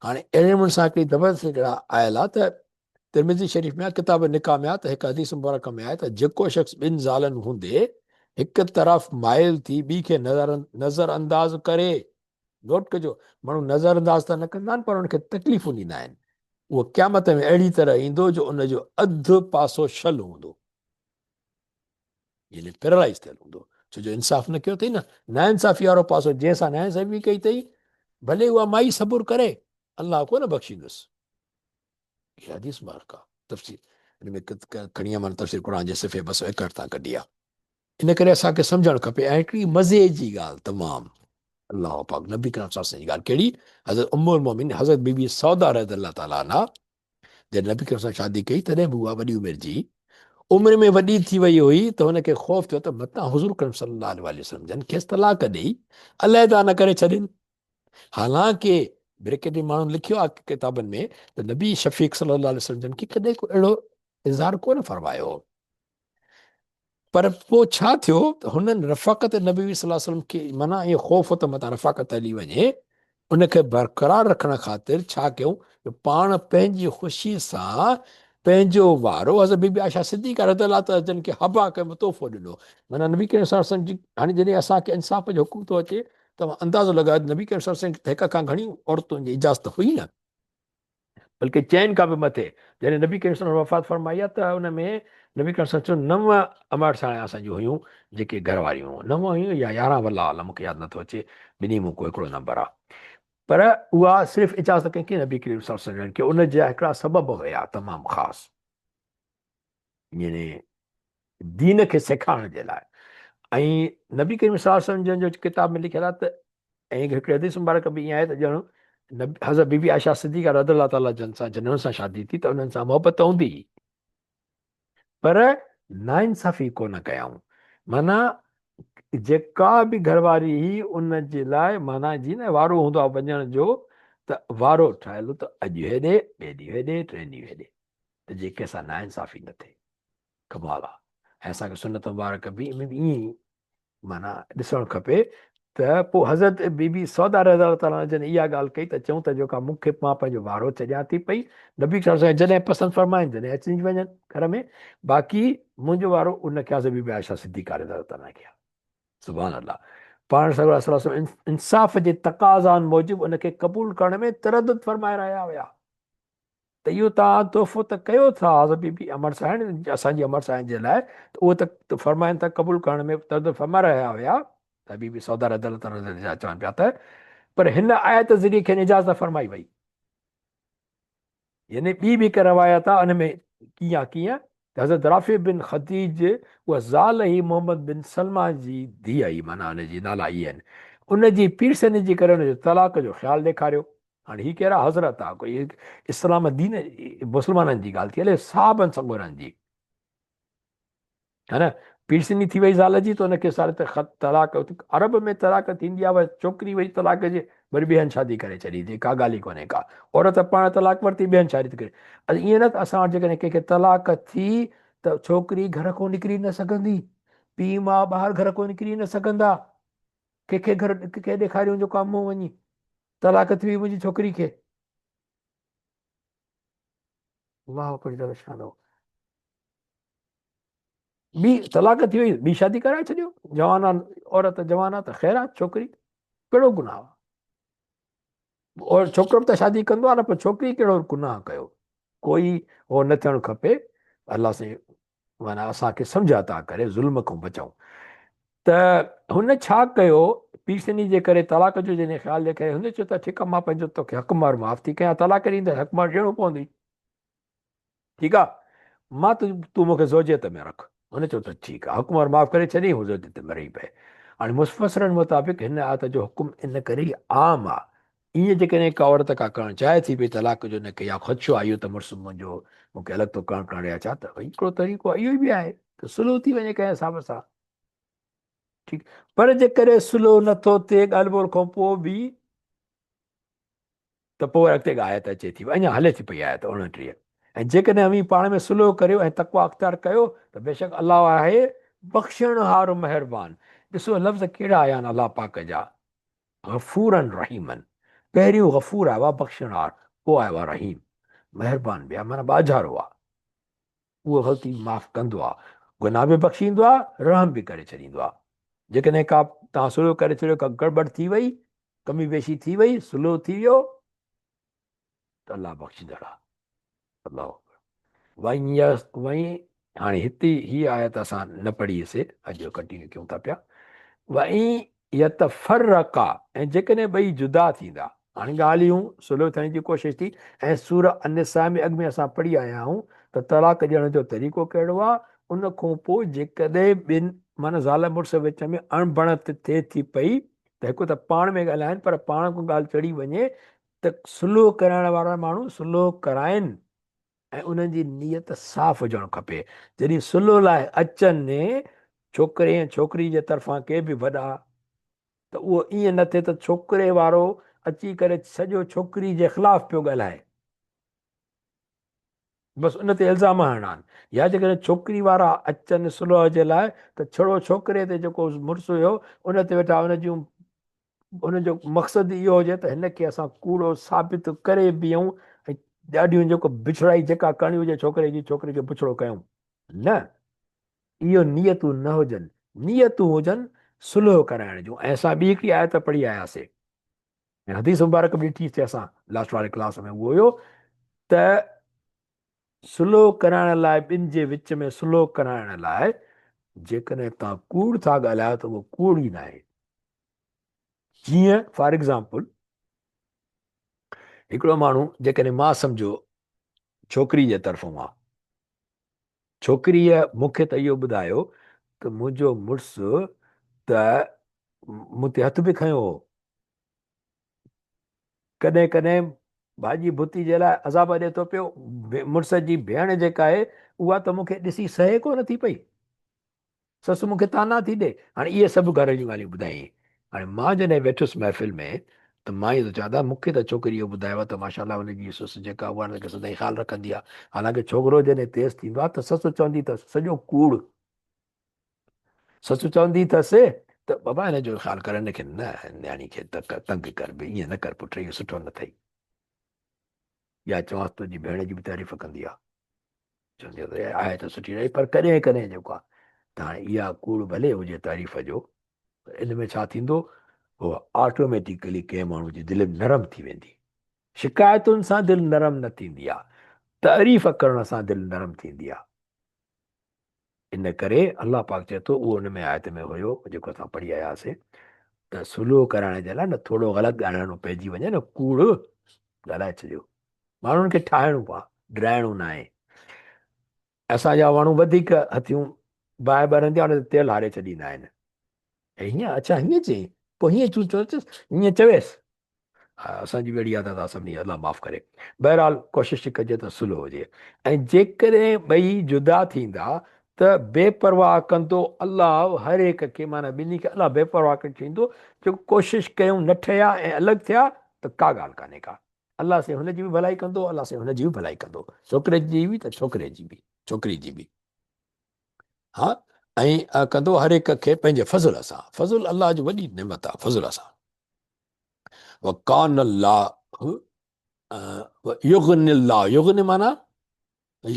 A: هاڻي اهڙي نموني سان هڪڙي زبردست هڪڙا آيل آ ته ترمذي شريف ۾ آ ڪتاب نڪاح ۾ آ ته هڪ حديث مبارڪ ۾ آهي ته جيڪو شخص ٻن زالن هوندي هڪ طرف مائل ٿي ٻي کي نظر انداز ڪري نوٽ ڪجو ماڻهو نظر انداز ته نه ڪندا آهن پر ان کي تڪليفون ڏيندا آهن اهو قيامت ۾ اهڙي طرح ايندو جو ان جو اڌ پاسو شل هوندو يعني پيرالائز ٿيل هوندو ڇو جو انصاف نه ڪيو اٿئي نه ناانصافي وارو پاسو جنهن سان ناانصافي ڪئي اٿئي ڀلي اها مائي صبر ڪري الله ڪو نه بخشيندس هي حديث مبارڪ آ تفسير ان ۾ کڻي آ تفسير قرآن جي صفحي 261 تان ڪڍي آ ان ڪري اسان کي سمجهڻ کپي ۽ هڪڙي مزي جي ڳالهه تمام الله پاڪ نبي ڪرام صلي الله عليه وسلم جي ڳالهه ڪهڙي حضرت ام المؤمنين حضرت بي بي سودا رضي الله تعالٰي عنها جڏهن نبي ڪريم سان شادي ڪئي تڏهن به اها وڏي عمر جي. عمر ۾ وڏي ٿي وئي هئي ته هن کي خوف ٿيو ته متان حضور اڪرم صلي الله عليه وسلم جن کيس طلاق ڏئي علحده نه ڪري ڇڏين. حالانڪه بريڪيٽ ۾ ماڻهن لکيو آهي ڪتابن ۾ ته نبي شفيق صلي الله عليه وسلم جن کي ڪڏهن ڪو اهڙو اظهار ڪونه فرمايو هو. پر پوء ڇا ٿيو ته هنن رفاقت نبوي صلي الله عليه وسلم کي معنيٰ اهو خوف هو ته متان رفاقت هلي وڃي، ان کي برقرار رکڻ خاطر ڇا ڪيون جو پاڻ پنهنجي خوشي سان پنهنجو وارو حضرت بي بي عائشه صديقه رضي الله تعالٰي جن کي هبه ڪيو تحفو ڏنو. معنيٰ نبي ڪريم صلي الله عليه وسلم جي هاڻي جڏهن اسان کي انصاف جو حڪم ٿو اچي ته اندازو لڳايو ته نبي ڪريم صلي الله عليه وسلم کي ته هڪ کان گهڻيون عورتن جي اجازت هئي نه. بلڪه چئن کان به مٿي. جڏهن نبي ڪريم صلي الله عليه وسلم وفات فرمائي آ ته ان ۾ نبي ڪريم صلي الله عليه وسلم چيو نو امڙ ساڻ اسان جون هيون جيڪي گهر واريون هيون. نو هيون يا 11 والله اعلم مون کي ياد نٿو اچي ٻنهي مون ڪو هڪڙو نمبر آ. پر اها صرف اجازت ڪنهن کي نبي ڪريم صلي الله عليه وسلم کي ان جا هڪڙا سبب هيا تمام خاص. يعني دين کي سيکارڻ جي لاء ۽ نبي ڪريم صلي الله عليه وسلم جن جو ڪتاب ۾ لکيل آهي ته ۽ هڪڙي حديث مبارڪ به ائين آهي ته ڄڻ حضرت بي بي عائشه صديقه رضي الله تعالٰي جن سان جن سان شادي ٿي ته انهن سان محبت ته هوندي هئي پر ناانصافي ڪونه ڪيائون معنيٰ جيڪا به گهر واري هئي ان جي لاء معنيٰ جي نه وارو هوندو آهي وڃڻ جو ته وارو ٺاهيل ته اڄ هيڏي ٻئي ڏينهن هيڏي ٽئين ڏينهن هيڏي ته جي ڪنهن سان ناانصافي نه ٿئي. ڪمال آ. ۽ اسان کي سنت مبارڪ به ۾ به ائين ئي معنيٰ ڏسڻ کپي ته پوء حضرت بي بي سودا رضي الله تعالٰي عنها جن اها ڳالهه ڪئي ته چئون ته جيڪا مون کي مان پنهنجو وارو ڇڏيان ٿي پئي نبي صلي الله عليه وسلم جڏهن پسند فرمائن جڏهن اچي وڃن گهر ۾ باقي منهنجو وارو ان کي حضرت بي بي عائشه صديقه رضي الله تعالٰي عنها کي آ. سبحان الله پاڻ سڳورا صلي الله عليه وسلم انصاف جي تقاضائن موجب ان کي قبول ڪرڻ ۾ تردد فرمائي رهيا هيا. ته اهو توهان تحفو ته ڪيو ٿا حضرت بي بي امر سائڻ اسان جي امر سائين جي لاء ته اهو ته فرمائن ٿا قبول ڪرڻ ۾ تردد فرمائي رهيا هيا ته بي بي سودا رضي الله تعالٰي عنها چون پيا ته پر هن آيت ذريعي کين اجازت فرمائي وئي يعني ٻي به هڪ روايت آهي ان ۾ ڪيئن ڪيئن ته حضرت رافع بن خديج اها زال هئي محمد بن سلمه جي ڌيء هئي معنيٰ ان جي نالا اهي آهن ان جي پيرسني جي ڪري ان جو طلاق جو خيال ڏيکاريو هاڻي هي ڪهڙا حضرت آ ڪوئي اسلام دين مسلمانن جي ڳالهه ٿي هلي صحابن سڳورن جي ها نه پيرسني ٿي وئي زال جي ته ان کي ساري ته خط طلاق عرب ۾ طلاق ٿيندي آ ڇوڪري وئي طلاق جي وري ٻي هنڌ شادي ڪري ڇڏي ٿي ڪا ڳالهه ئي ڪونهي ڪا عورت پاڻ طلاق ورتي ٻي هنڌ شادي ٿي ڪري ائين نه ته اسان وٽ جيڪڏهن ڪنهن کي طلاق ٿي ته ڇوڪري گهر کان نڪري نه سگهندي پيء ماء ٻاهر گهر کان نڪري نه سگهندا ڪنهن کي گهر ڪنهن کي ڏيکاريون جو ڪام وڃي طلاق ٿي وئي منهنجي ڇوڪري کي. الله اڪبر جل شانه. ٻي طلاق ٿي وئي ٻي شادي ڪرائي ڇڏيو جوان آ عورت جوان آ ته خير آ ڇوڪري ڪهڙو گناهه آ اور ڇوڪرو به ته شادي ڪندو آ نه پر ڇوڪري ڪهڙو گناهه ڪيو ڪوئي هو نه ٿيڻ کپي الله سائين معنيٰ اسان کي سمجهه عطا ڪري ظلم کان بچائون ته هن ڇا ڪيو پيرسني جي ڪري طلاق جو جڏهن خيال ڏيکاري هن چيو ته ٺيڪ آ مان پنهنجو توکي حق مهر معاف ٿي ڪيان طلاق ڏيندس حق مهر ڏيڻو پوندي ٺيڪ آ مان تون مونکي زوجيت ۾ رک هن چيو ته ٺيڪ آ حق مهر معاف ڪري ڇڏي هو زوجيت ۾ رهي پئي هاڻي مفسرن مطابق هن آيت جو حڪم ان ڪري عام آ ائين جيڪڏهن ڪا عورت ڪا ڪرڻ چاهي ٿي پئي طلاق جو نه ڪي يا خدشو آهي اهو ته مڙس منهنجو مون کي الڳ ٿو ڪرڻ ڪرڻ يا ڇا ته ڀئي هڪڙو طريقو اهو ئي به آهي ته صلح ٿي وڃي ڪنهن حساب سان ٺيڪ پر جيڪڏهن صلح نٿو ٿئي ڳالهه ٻولهه کان پوء به ته پوء اڳتي آيت اچي ٿي اڃا هلي ٿي پئي آيت 29 ۽ جيڪڏهن اوهين پاڻ ۾ صلح ڪريو ۽ تقويٰ اختيار ڪيو ته بيشڪ الله آهي بخشڻهار مهربان ڏسو لفظ ڪهڙا آيا آهن الله پاڪ جا غفورا رحيما پهريون غفور آيو آهي بخشڻهار پوء آيو آهي رحيم مهربان به آهي معنيٰ ٻاجهارو آهي اهو غلطي معاف ڪندو آهي گناهه به بخشيندو آهي رحم به ڪري ڇڏيندو آهي جيڪڏهن ڪا توهان صلح ڪري ڇڏيو ڪا گڙٻڙ ٿي وئي ڪمي بيشي ٿي وئي صلح ٿي ويو ته الله بخشيندڙ آهي الله اڪبر وائين وائين هاڻي هتي هي آيت اسان نه پڙهي سي اڄ ڪنٽينيو ڪيون ٿا پيا وائين يتفرقا ۽ جيڪڏهن ٻئي جدا ٿيندا هاڻي ڳالهيون صلح ٿيڻ جي ڪوشش ٿي ۽ سورة النساء ۾ اڳ ۾ اسان پڙهي آيا آهيون ته طلاق ڏيڻ جو طريقو ڪهڙو آهي ان کان پوء جيڪڏهن ٻن معنيٰ زال مڙس وچ ۾ اڻبڻت ٿئي ٿي پئي ته هڪ ته پاڻ ۾ ڳالهائن پر پاڻ کان ڳالهه چڙهي وڃي ته صلح ڪرائڻ وارا ماڻهو صلح ڪرائن ۽ انهن جي نيت صاف هجڻ کپي. جڏهن صلح لاء اچن ڇوڪري ۽ ڇوڪري جي طرفان ڪي به وڏا ته اهو ائين نه ٿئي ته ڇوڪري وارو اچي ڪري سڄو ڇوڪري جي خلاف پيو ڳالهائي. بس ان تي الزام هڻڻا آهن يا جيڪڏهن ڇوڪري وارا اچن صلح جي لاء ته ڇڙو ڇوڪري تي جيڪو مڙس هيو ان تي ويٺا ان جون ان جو مقصد اهو هجي ته هن کي اسان ڪوڙو ثابت ڪري بيهون ۽ ڏاڍيون جيڪو بڇڙائي جيڪا ڪرڻي هجي ڇوڪري جي ڇوڪري کي بڇڙو ڪيون نه اهو نيتون نه هجن نيتون هجن صلح ڪرائڻ جون ۽ اسان ٻي هڪڙي آيت پڙهي آياسي ۽ حديث مبارڪ به ڏٺي سي اسان لاسٽ واري ڪلاس ۾ اهو هيو ته صلح ڪرائڻ لاء ٻن جي وچ ۾ صلح ڪرائڻ لاء جيڪڏهن توهان ڪوڙ ٿا ڳالهايو ته اهو ڪوڙ ئي ناهي. جيئن فار ايگزامپل هڪڙو ماڻهو جيڪڏهن مان سمجهو ڇوڪري جي طرفون آ ڇوڪريء مون کي ته اهو ٻڌايو ته منهنجو مڙس ته مون تي هٿ به کنيو هو. ڪڏهن ڪڏهن ڀاڄي ڀتي جي لاء عذاب ڏئي ٿو پيو. مڙس جي ڀيڻ جيڪا آهي اها ته مون کي ڏسي سهي ڪو نه ٿي پئي. سس مون کي طعنا ٿي ڏي. هاڻي اهي سڀ گهر جون ڳالهيون ٻڌايائين. هاڻي مان جڏهن ويٺس محفل ۾ ته مان ائين ٿو چوان ته مون کي ته ڇوڪري اهو ٻڌايو آهي ته ماشاء الله هن جي سس جيڪا اها هن کي سدائين خيال رکندي آهي. حالانڪه ڇوڪرو جڏهن تيز ٿيندو آهي ته سس چوندي اٿس سڄو ڪوڙ. سس چوندي اٿس ته بابا هن جو خيال ڪر هن کي نه نياڻي کي تنگ ڪر به ائين نه ڪر پٽ اهو سٺو نه اٿئي. يا چوانس تنهنجي ڀيڻ جي به تعريف ڪندي آهي. چوندي آهي ته آهي ته سٺي رهي پر ڪڏهن ڪڏهن جيڪو آهي ته هاڻي اها ڪوڙ ڀلي هجي تعريف جو پر ان ۾ ڇا ٿيندو هو آٽوميٽيڪلي ڪنهن ماڻهو جي دل نرم ٿي ويندي. شڪايتن سان دل نرم نه ٿيندي آهي، تعريف ڪرڻ سان دل نرم ٿيندي آهي. ان ڪري الله پاڪ چئي ٿو اهو ان ۾ آيت ۾ هيو جيڪو اسان پڙهي آياسين ته صلح ڪرائڻ جي لاء نه ٿورو غلط ڳالهائڻو پئجي وڃي نه ڪوڙ ڳالهائي ڇڏيو. ماڻهن کي ٺاهڻو آ، ڊرائڻو ناهي. اسان جا ماڻهو وڌيڪ هٿيون باهه ٻرندي آ ان تي تيل هاري ڇڏيندا آهن. هيئن اڇا هيئن چئين پوء هيئن تون چويس هيئن چويس. اسان جي به اهڙي عادت آ سڀني الله معاف ڪري. بهرحال ڪوشش ڪجي ته صلح هجي ۽ جيڪڏهن ٻئي جدا ٿيندا ته بي پرواهه ڪندو الله هر هڪ کي معنيٰ ٻنهي کي الله بي پرواهه ڪري ڇڏيندو جيڪو ڪوشش ڪيون نه ٺهيا ۽ الڳ ٿيا ته ڪا ڳالهه ڪانهي ڪا. الله سائين هن جي به ڀلائي ڪندو الله سائين هن جي به ڀلائي ڪندو ڇوڪري جي به ته ڇوڪري جي به ڇوڪري جي به ها ۽ ڪندو هر هڪ کي پنهنجي فضل سان فضل الله جو وڏي نعمت آهي فضل سان وڪان الله يغني الله يغني معنی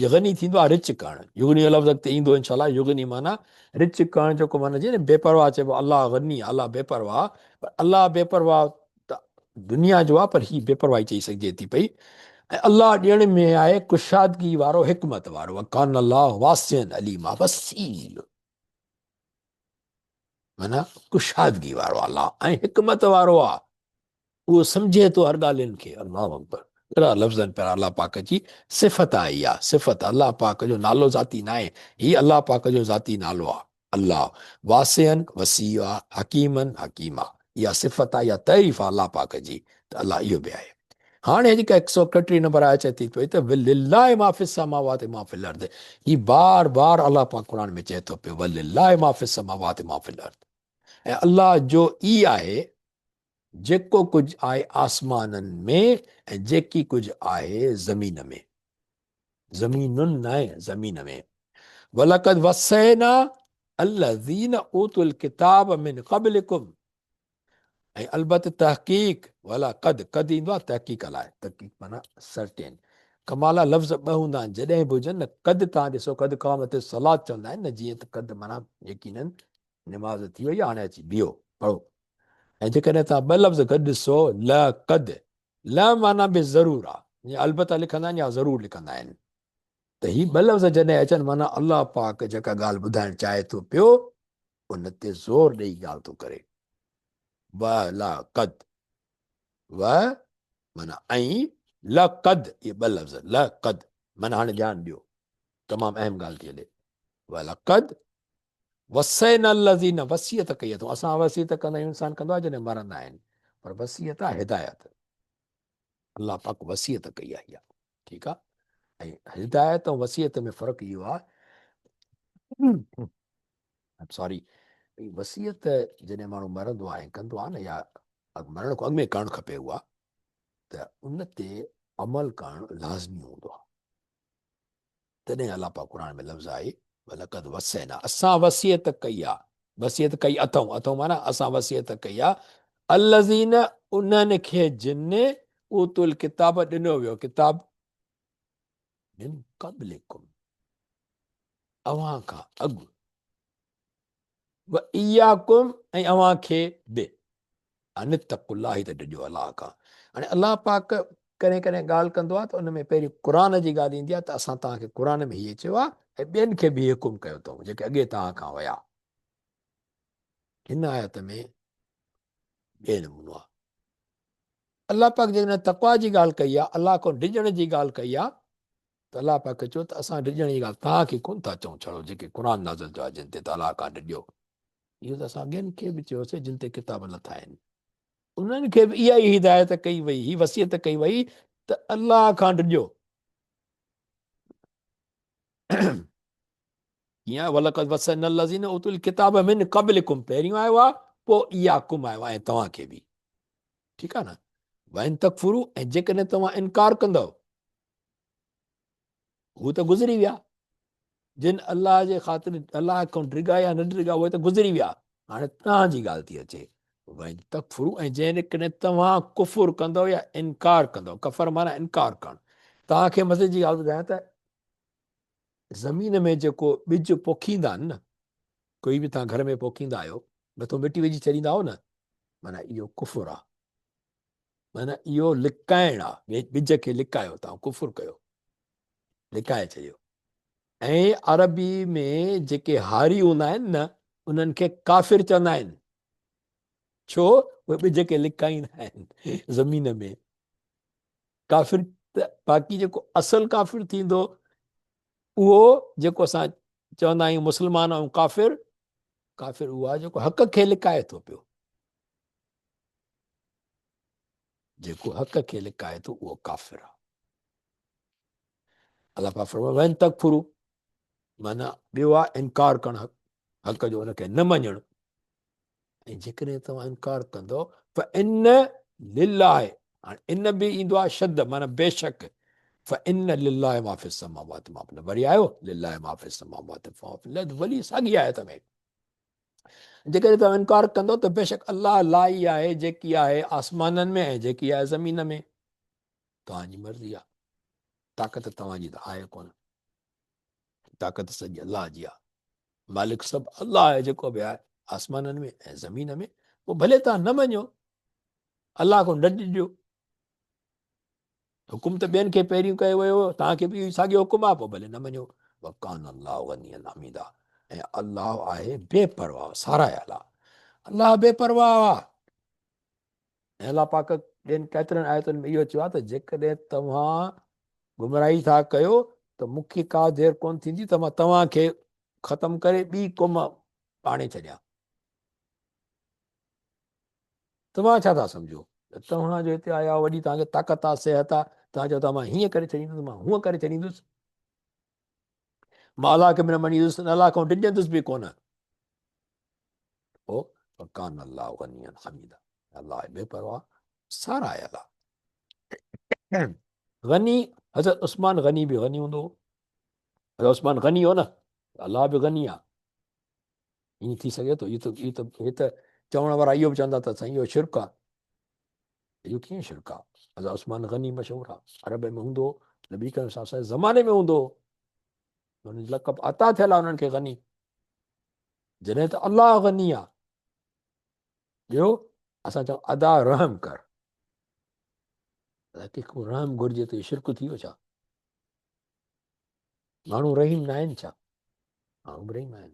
A: يغني ٿيندو آهي رچ ڪرڻ يغني جو لفظ اڳتي ايندو انشاء الله يغني معنيٰ رچ ڪرڻ جيڪو معنيٰ جي بي پرواهه چئبو الله غني الله بي پرواهه پر الله بي پرواهه ته دنيا جو آهي پر هي بي پرواهي چئي سگهجي ٿي پئي ۽ الله ڏيڻ ۾ آهي ڪشادگي وارو حڪمت وارو وڪان الله واسعا عليما وسيع معنيٰ ڪشادگي وارو الله ۽ حڪمت وارو آهي اهو سمجهي ٿو هر ڳالهين کي. الله اڪبر ڪهڙا لفظ آهن پيارا الله پاڪ جي صفت آهي اها صفت الله پاڪ جو نالو ذاتي ناهي هي الله پاڪ جو ذاتي نالو آهي الله واسعا وسيع آهي حڪيما حڪيم آهي اها صفت آهي اها تعريف آهي الله پاڪ جي ته الله اهو به آهي هاڻي جيڪا 131 نمبر آيت چئي ٿي پئي ته ولله ما في السماوات ما في الارض هي بار بار الله پاڪ قرآن ۾ چئي ٿو پيو ولله ما في السماوات ما في الارض ۽ الله جو ئي آهي جيڪو ڪجهه آهي آسمانن ۾ ۽ جيڪي ڪجهه آهي زمين ۾. زمينن ناهي زمين ۾. ولقد وصينا الذين اوتوا الڪتاب من قبلڪم ۽ البت تحقيق ولقد قد ايندو آهي تحقيق لاء تحقيق معنی سرٽين ڪمالا لفظ ٻه هوندا آهن جڏهن به هجن نه قد تان ڏسو قد قامت الصلات چوندا آهن نه جيئن ته قد معنی يقينن نماز ٿي وئي هاڻي اچي بيهو پڙهو ۽ جيڪڏهن توهان ٻه لفظ گڏ ڏسو ل قد ل معنيٰ به ضرور آ يعني البته لکندا آهن يا ضرور لکندا آهن ته هي ٻه لفظ جڏهن اچن معنيٰ الله پاڪ جيڪا ڳالهه ٻڌائڻ چاهي ٿو پيو ان تي زور ڏئي ڳالهه ٿو ڪري و ل قد و معنيٰ ۽ ل قد اهي ٻه لفظ ل قد معنيٰ هاڻي ڌيان ڏيو تمام اهم ڳالهه ٿي هلي ولقد وصينا الذين وصيت ڪئي اٿئون اسان وصيت ڪندا آهيون انسان ڪندو آهي جڏهن مرندا آهن پر وصيت آهي هدايت الله پاڪ وصيت ڪئي آهي اها ٺيڪ آهي. ۽ هدايت ۽ وصيت ۾ فرق اهو آهي، سوري، وصيت جڏهن ماڻهو مرندو آهي ۽ ڪندو آهي نه يا مرڻ کان اڳ ۾ ڪرڻ کپي اها ته ان تي عمل ڪرڻ لازمي هوندو آهي. تڏهن الله پاڪ قرآن ۾ لفظ آهي ولقد وصينا اسان وصيت ڪئي آ، وصيت ڪئي اٿئون، اٿئون معنيٰ اسان وصيت ڪئي آ، الذين انهن کي جن اوتوا الڪتاب ڏنو ويو ڪتاب، من قبلڪم اوهان کان اڳ، و اياڪم ۽ اوهان کي به، ان اتقوا الله ته ڊڄو الله کان. هاڻي الله پاڪ ڪڏهن ڪڏهن ڳالهه ڪندو آهي ته ان ۾ پهرين قرآن جي ڳالهه ايندي آهي ته اسان توهان کي قرآن ۾ هيء چيو آهي ۽ ٻين کي به هي حڪم ڪيو اٿئون جيڪي اڳي توهان کان ويا. هن آيت ۾ ٻئي نمونو آهي. الله پاڪ جيڪڏهن تقويٰ جي ڳالهه ڪئي آهي، الله کان ڊڄڻ جي ڳالهه ڪئي آهي ته الله پاڪ چيو ته اسان ڊڄڻ جي ڳالهه توهان کي ڪونه ٿا چئون ڇڙو جيڪي قرآن نازل ٿيو آهي جن تي ته الله کان ڊڄو. اهو ته اسان ٻين کي به چيوسين جن تي ڪتاب لٿا آهن انهن کي به اها ئي هدايت ڪئي وئي، هي وصيت ڪئي وئي ته الله کان ڊڄو. ڪيئن ولقد وصينا الذين اوتوا الڪتاب من قبلكم پهريون آيو آهي پوء اياڪم آيو آهي ۽ توهان کي به. ٺيڪ آهي نه. وان تڪفروا ۽ جيڪڏهن توهان انڪار ڪندؤ، هو ته گذري ويا، جن الله جي خاطر الله کان ڊڳا يا نه ڊڳا اهي ته گذري ويا، هاڻي توهان جي ڳالهه ٿي اچي. وان تڪفروا ۽ جيڪڏهن توهان ڪفر ڪندؤ يا انڪار ڪندؤ، ڪفر معنيٰ انڪار ڪرڻ. توهان کي مزي جي ڳالهه ٻڌايان ته زمين ۾ جيڪو ٻج پوکيندا آهن نه، ڪوئي به توهان گهر ۾ پوکيندا آهيو، مٿو مٽي وجهي ڇڏيندا آهيو نه، معنيٰ اهو ڪفر آهي، معنيٰ اهو لڪائڻ آهي، ٻج کي لڪايو، توهان ڪفر ڪيو، لڪائي ڇڏيو. ۽ عربي ۾ جيڪي هاري هوندا آهن نه، انهن کي ڪافر چوندا آهن. ڇو؟ اهي ٻج کي لڪائيندا آهن زمين ۾. ڪافر ته باقي جيڪو اصل ڪافر ٿيندو اهو جيڪو اسان چوندا آهيون مسلمان ۽ ڪافر، ڪافر اهو آهي جيڪو حق کي لڪائي ٿو پيو، جيڪو حق کي لڪائي ٿو اهو ڪافر آهي. الله پاڪ فرمايو وان تڪفروا معنيٰ ٻيو آهي انڪار ڪرڻ حق جو، ان کي نه مڃڻ، ۽ جيڪڏهن توهان انڪار ڪندؤ فان لله، هاڻي ان به ايندو آهي شد معنيٰ بيشڪ، فان لله ما في السماوات ما في الارض، وري آيو لله ما في السماوات ما في الارض، وري ساڳي آيت ۾ جيڪڏهن توهان انڪار ڪندؤ ته بيشڪ الله لاء ئي آهي جيڪي آهي آسمانن ۾ ۽ جيڪي آهي زمين ۾، توهان جي مرضي آهي، طاقت توهان جي ته آهي ڪونه، طاقت سڄي الله جي آهي، مالڪ سڀ الله آهي جيڪو به آهي آسمانن ۾ ۽ زمين ۾، پوء ڀلي توهان نه مڃو، الله کان نه ڊڄو، حڪم ته ٻين کي پهريون ڪيو ويو هو، توهان کي به اهو ساڳيو حڪم آهي، پوء ڀلي نه مڃو. وڪان الله غنيا حميدا ۽ الله آهي بي پرواهه ساراهيل آهي، الله بي پرواهه آهي. ۽ الله پاڪ ٻين ڪيترن آيتن ۾ اهو چيو آهي ته جيڪڏهن توهان گمراهي ٿا ڪيو ته مون کي ڪا دير ڪونه ٿيندي ته مان توهان کي ختم ڪري ٻي قوم آڻي ڇڏيان. توهان ڇا ٿا سمجهو ته توهان جو هتي آيا آهيو، وڏي توهان کي طاقت آهي، صحت آهي، توهان چئو ٿا مان هيئن ڪري ڇڏيندس، مان هونئن ڪري ڇڏيندس، مان الله کي به نه مڃيندس، الله کان ڊڄندس به ڪونه. پوء وڪان الله غنيا حميدا، الله بي پرواهه ساراهيل آهي. غني حضرت عثمان غني به غني هوندو هو، حضرت عثمان غني هو نه، الله به غني آهي. ائين ٿي سگهي ٿو؟ اهو ته هي ته چوڻ وارا اهو به چوندا ته سائين اهو شرڪ آهي. اهو ڪيئن شرڪ آهي؟ حضرت عثمان غني مشهور آهي، عرب ۾ هوندو هو، نبي ڪريم صلي الله عليه وسلم زماني ۾ هوندو هو، هن جو لقب عطا ٿيل آهي انهن کي غني، جڏهن ته الله غني آهي. ٻيو اسان چئون ادا رحم ڪر، ادا ڪنهن کان رحم گهرجي ته اهو شرڪ ٿي ويو ڇا؟ ماڻهو رحيم نه آهن ڇا؟ ماڻهو به رحيم آهن،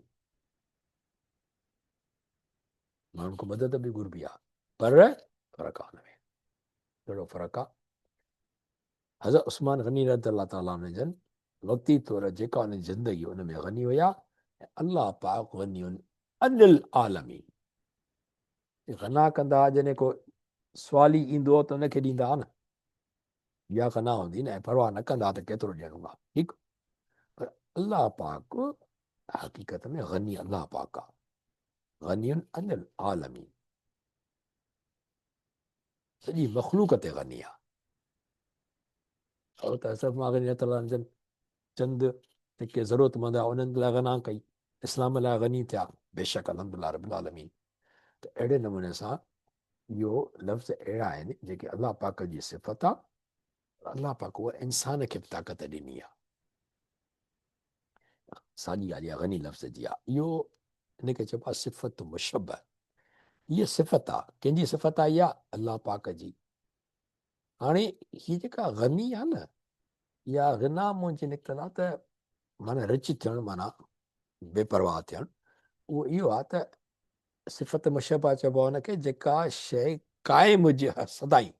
A: ماڻهن کان مدد به گهربي آهي، پر فرق آهي ان ۾ ڪهڙو فرق آهي؟ حضرت عثمان غني رضي الله تعالٰي عنه جن وقتي طور جيڪا ان جي زندگي ان ۾ غني هيا، ۽ الله پاڪ غني عن العالمين. غنا ڪندا هئا، جڏهن ڪو سوالي ايندو هو ته ان کي ڏيندا هئا نه. اها غنا هوندي نه ۽ پرواهه نه ڪندا ته ڪيترو ڏيڻو آهي. ٺيڪ، پر الله پاڪ حقيقت ۾ غني الله پاڪ آهي، غني عن العالمين، سڄي مخلوق تي غني آهي. او ته صرف مان غني الله جن چند جيڪي ضرورتمند آهي انهن لاء غنا ڪئي، اسلام لاء غني ٿيا، بيشڪ الحمدلله رب العالمين. ته اهڙي نموني سان اهو لفظ اهڙا آهن جيڪي الله پاڪ جي صفت آ، پر الله پاڪ اها انسان کي به طاقت ڏني آ. ساڳي ڳالهه اها غني لفظ جي آ. اهو ان کي چئبو آ صفت مشبه. هيء صفت آ، ڪنهن جي صفت آ اها؟ الله پاڪ جي. هاڻي هي جيڪا غني آ نه، اها غنا منهنجي نڪتل آ ته معنيٰ رچ ٿيڻ، معنيٰ بي پرواهه ٿيڻ. اهو اهو آ ته صفت مشبه چئبو آهي ان کي جيڪا شيء قائم هجي سدائين.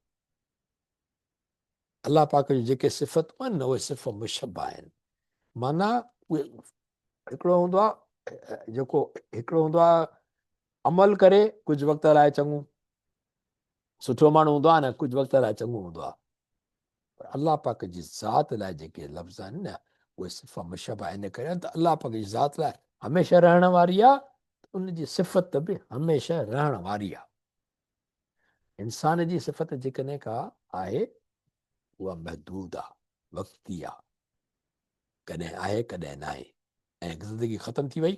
A: الله پاڪ جون جيڪي صفتون آهن نه اهي صفت مشبه آهن. معنيٰ اهي هڪڙو هوندو آهي جيڪو هڪڙو هوندو آهي عمل ڪري ڪجهه وقت لاء چڱو سٺو ماڻهو هوندو آهي نه ڪجهه وقت لاء چڱو هوندو آهي، پر الله پاڪ جي ذات لاء جيڪي لفظ آهن نه اهي صفت مشبه ان ڪري آهن ته الله پاڪ جي ذات لاء هميشه رهڻ واري آهي، ان جي صفت به هميشه رهڻ واري آهي. انسان جي صفت جيڪڏهن ڪا آهي اها محدود آهي، وقتي آهي، ڪڏهن آهي ڪڏهن ناهي، ۽ زندگي ختم ٿي وئي،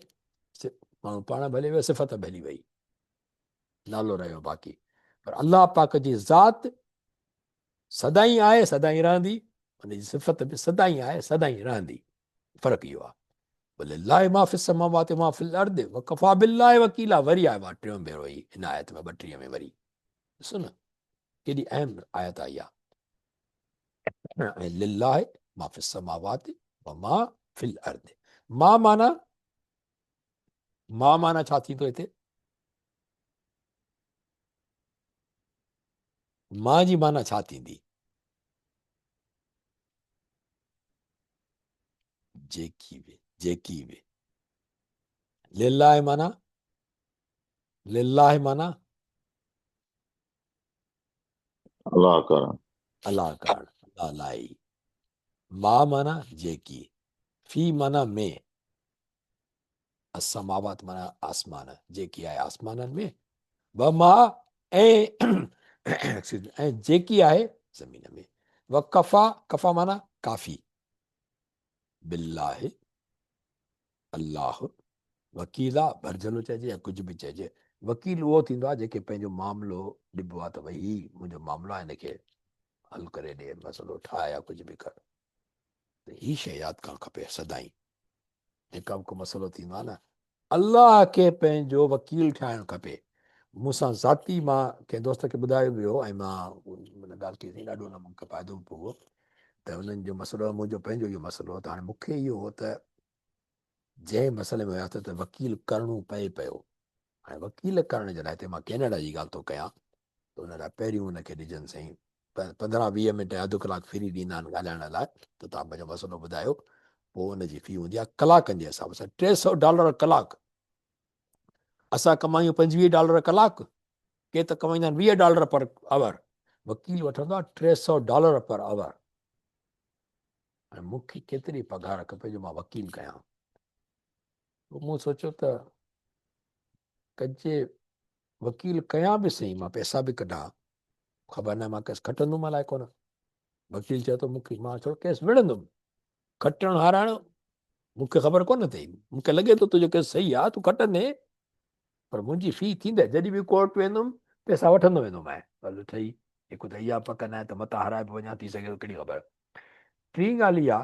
A: ماڻهو پاڻ ڀلي ويو، صفت ڀلي وئي، نالو رهيو باقي. پر الله پاڪ جي ذات سدائين آهي، سدائين رهندي، ان جي صفت به سدائين آهي، سدائين رهندي. فرق اهو آهي. ولله ما في السماوات وما في الارض وڪفا بالله وڪيلا. وري آيو آهي ٽيون ڀيرو هي ان آيت ۾ 32 ۾ وري ڏسو نه ڪيڏي اهم آيت آئي آهي. ۽ لله ما في السماوات وما في الارض. ما معنی، ما معنی ڇا ٿيندو هتي؟ ما جي معنی ڇا ٿيندي؟ جيڪي به، جيڪي به. لله معنی، لله معنی
B: الله ڪرڻ،
A: الله ڪرڻ، الله لاء ئي. ما معنی جيڪي، في معنی ۾، السماوات معنی آسمان، جيڪي آهي آسمانن ۾، وما ۽ ۽ جيڪي آهي زمين ۾، وڪفا، ڪفا معنی ڪافي، بالله الله وڪيلا ڀرجهلو چئجي يا ڪجهه به چئجي، وڪيل اهو ٿيندو آهي جيڪي پنهنجو معاملو ڏبو آهي ته ڀئي هي منهنجو معاملو آهي هن کي حل ڪري ڏي، مسئلو ٺاهه يا ڪجهه به ڪر. ته هي شيء ياد ڪرڻ کپي سدائين جيڪا به ڪو مسئلو ٿيندو آهي نه الله کي پنهنجو وڪيل ٺاهڻ کپي. مون سان ذاتي مان ڪنهن دوست کي ٻڌايو به هو ۽ مان ان ڳالهه ڪئي سين، ڏاڍو ان مون کي فائدو به پيو ته انهن جو مسئلو منهنجو پنهنجو اهو مسئلو هو ته هاڻي مون کي اهو هو ته جنهن مسئلي ۾ هياسين ته وڪيل ڪرڻو پئي پيو. هاڻي وڪيل ڪرڻ جي لاء هتي مان ڪينيڊا جي ڳالهه ٿو ڪيان ته ان لاء پهريون ان کي ڏجن سائين 15 20 منٽ يا اڌ ڪلاڪ فري ڏيندا آهن ڳالهائڻ لاء ته توهان پنهنجو مسئلو ٻڌايو، پوء ان جي في هوندي آهي ڪلاڪن جي حساب سان 300 ڊالر ڪلاڪ. اسان ڪمايون 25 ڊالر ڪلاڪ، ڪي ته ڪمائيندا آهن 20 ڊالر پر آور، وڪيل وٺندو آهي 300 ڊالر پر آور. ۽ مون کي ڪيتري پگهار کپي جو مان وڪيل ڪيان؟ پوء مون سوچيو ته ڪجي وڪيل ڪيان به سهي، مان پئسا به ڪڍان، خبر ناهي مان ڪيس کٽندم الائي ڪونه. وڪيل چيو ته مون کي مان ٿورو ڪيس وڙهندم، کٽڻ هارائڻ مون کي خبر ڪونه اٿئي، مون کي لڳي ٿو تنهنجو ڪيس صحيح آهي، تون کٽندين، پر منهنجي في ٿيندي، جڏهن به ڪورٽ ويندم پئسا وٺندو ويندومانء. هلو ٺهي، هڪ ته اها پڪ ناهي ته متان هارائي به وڃان، ٿي سگهي ٿو ڪهڙي خبر. ٽين ڳالهه اها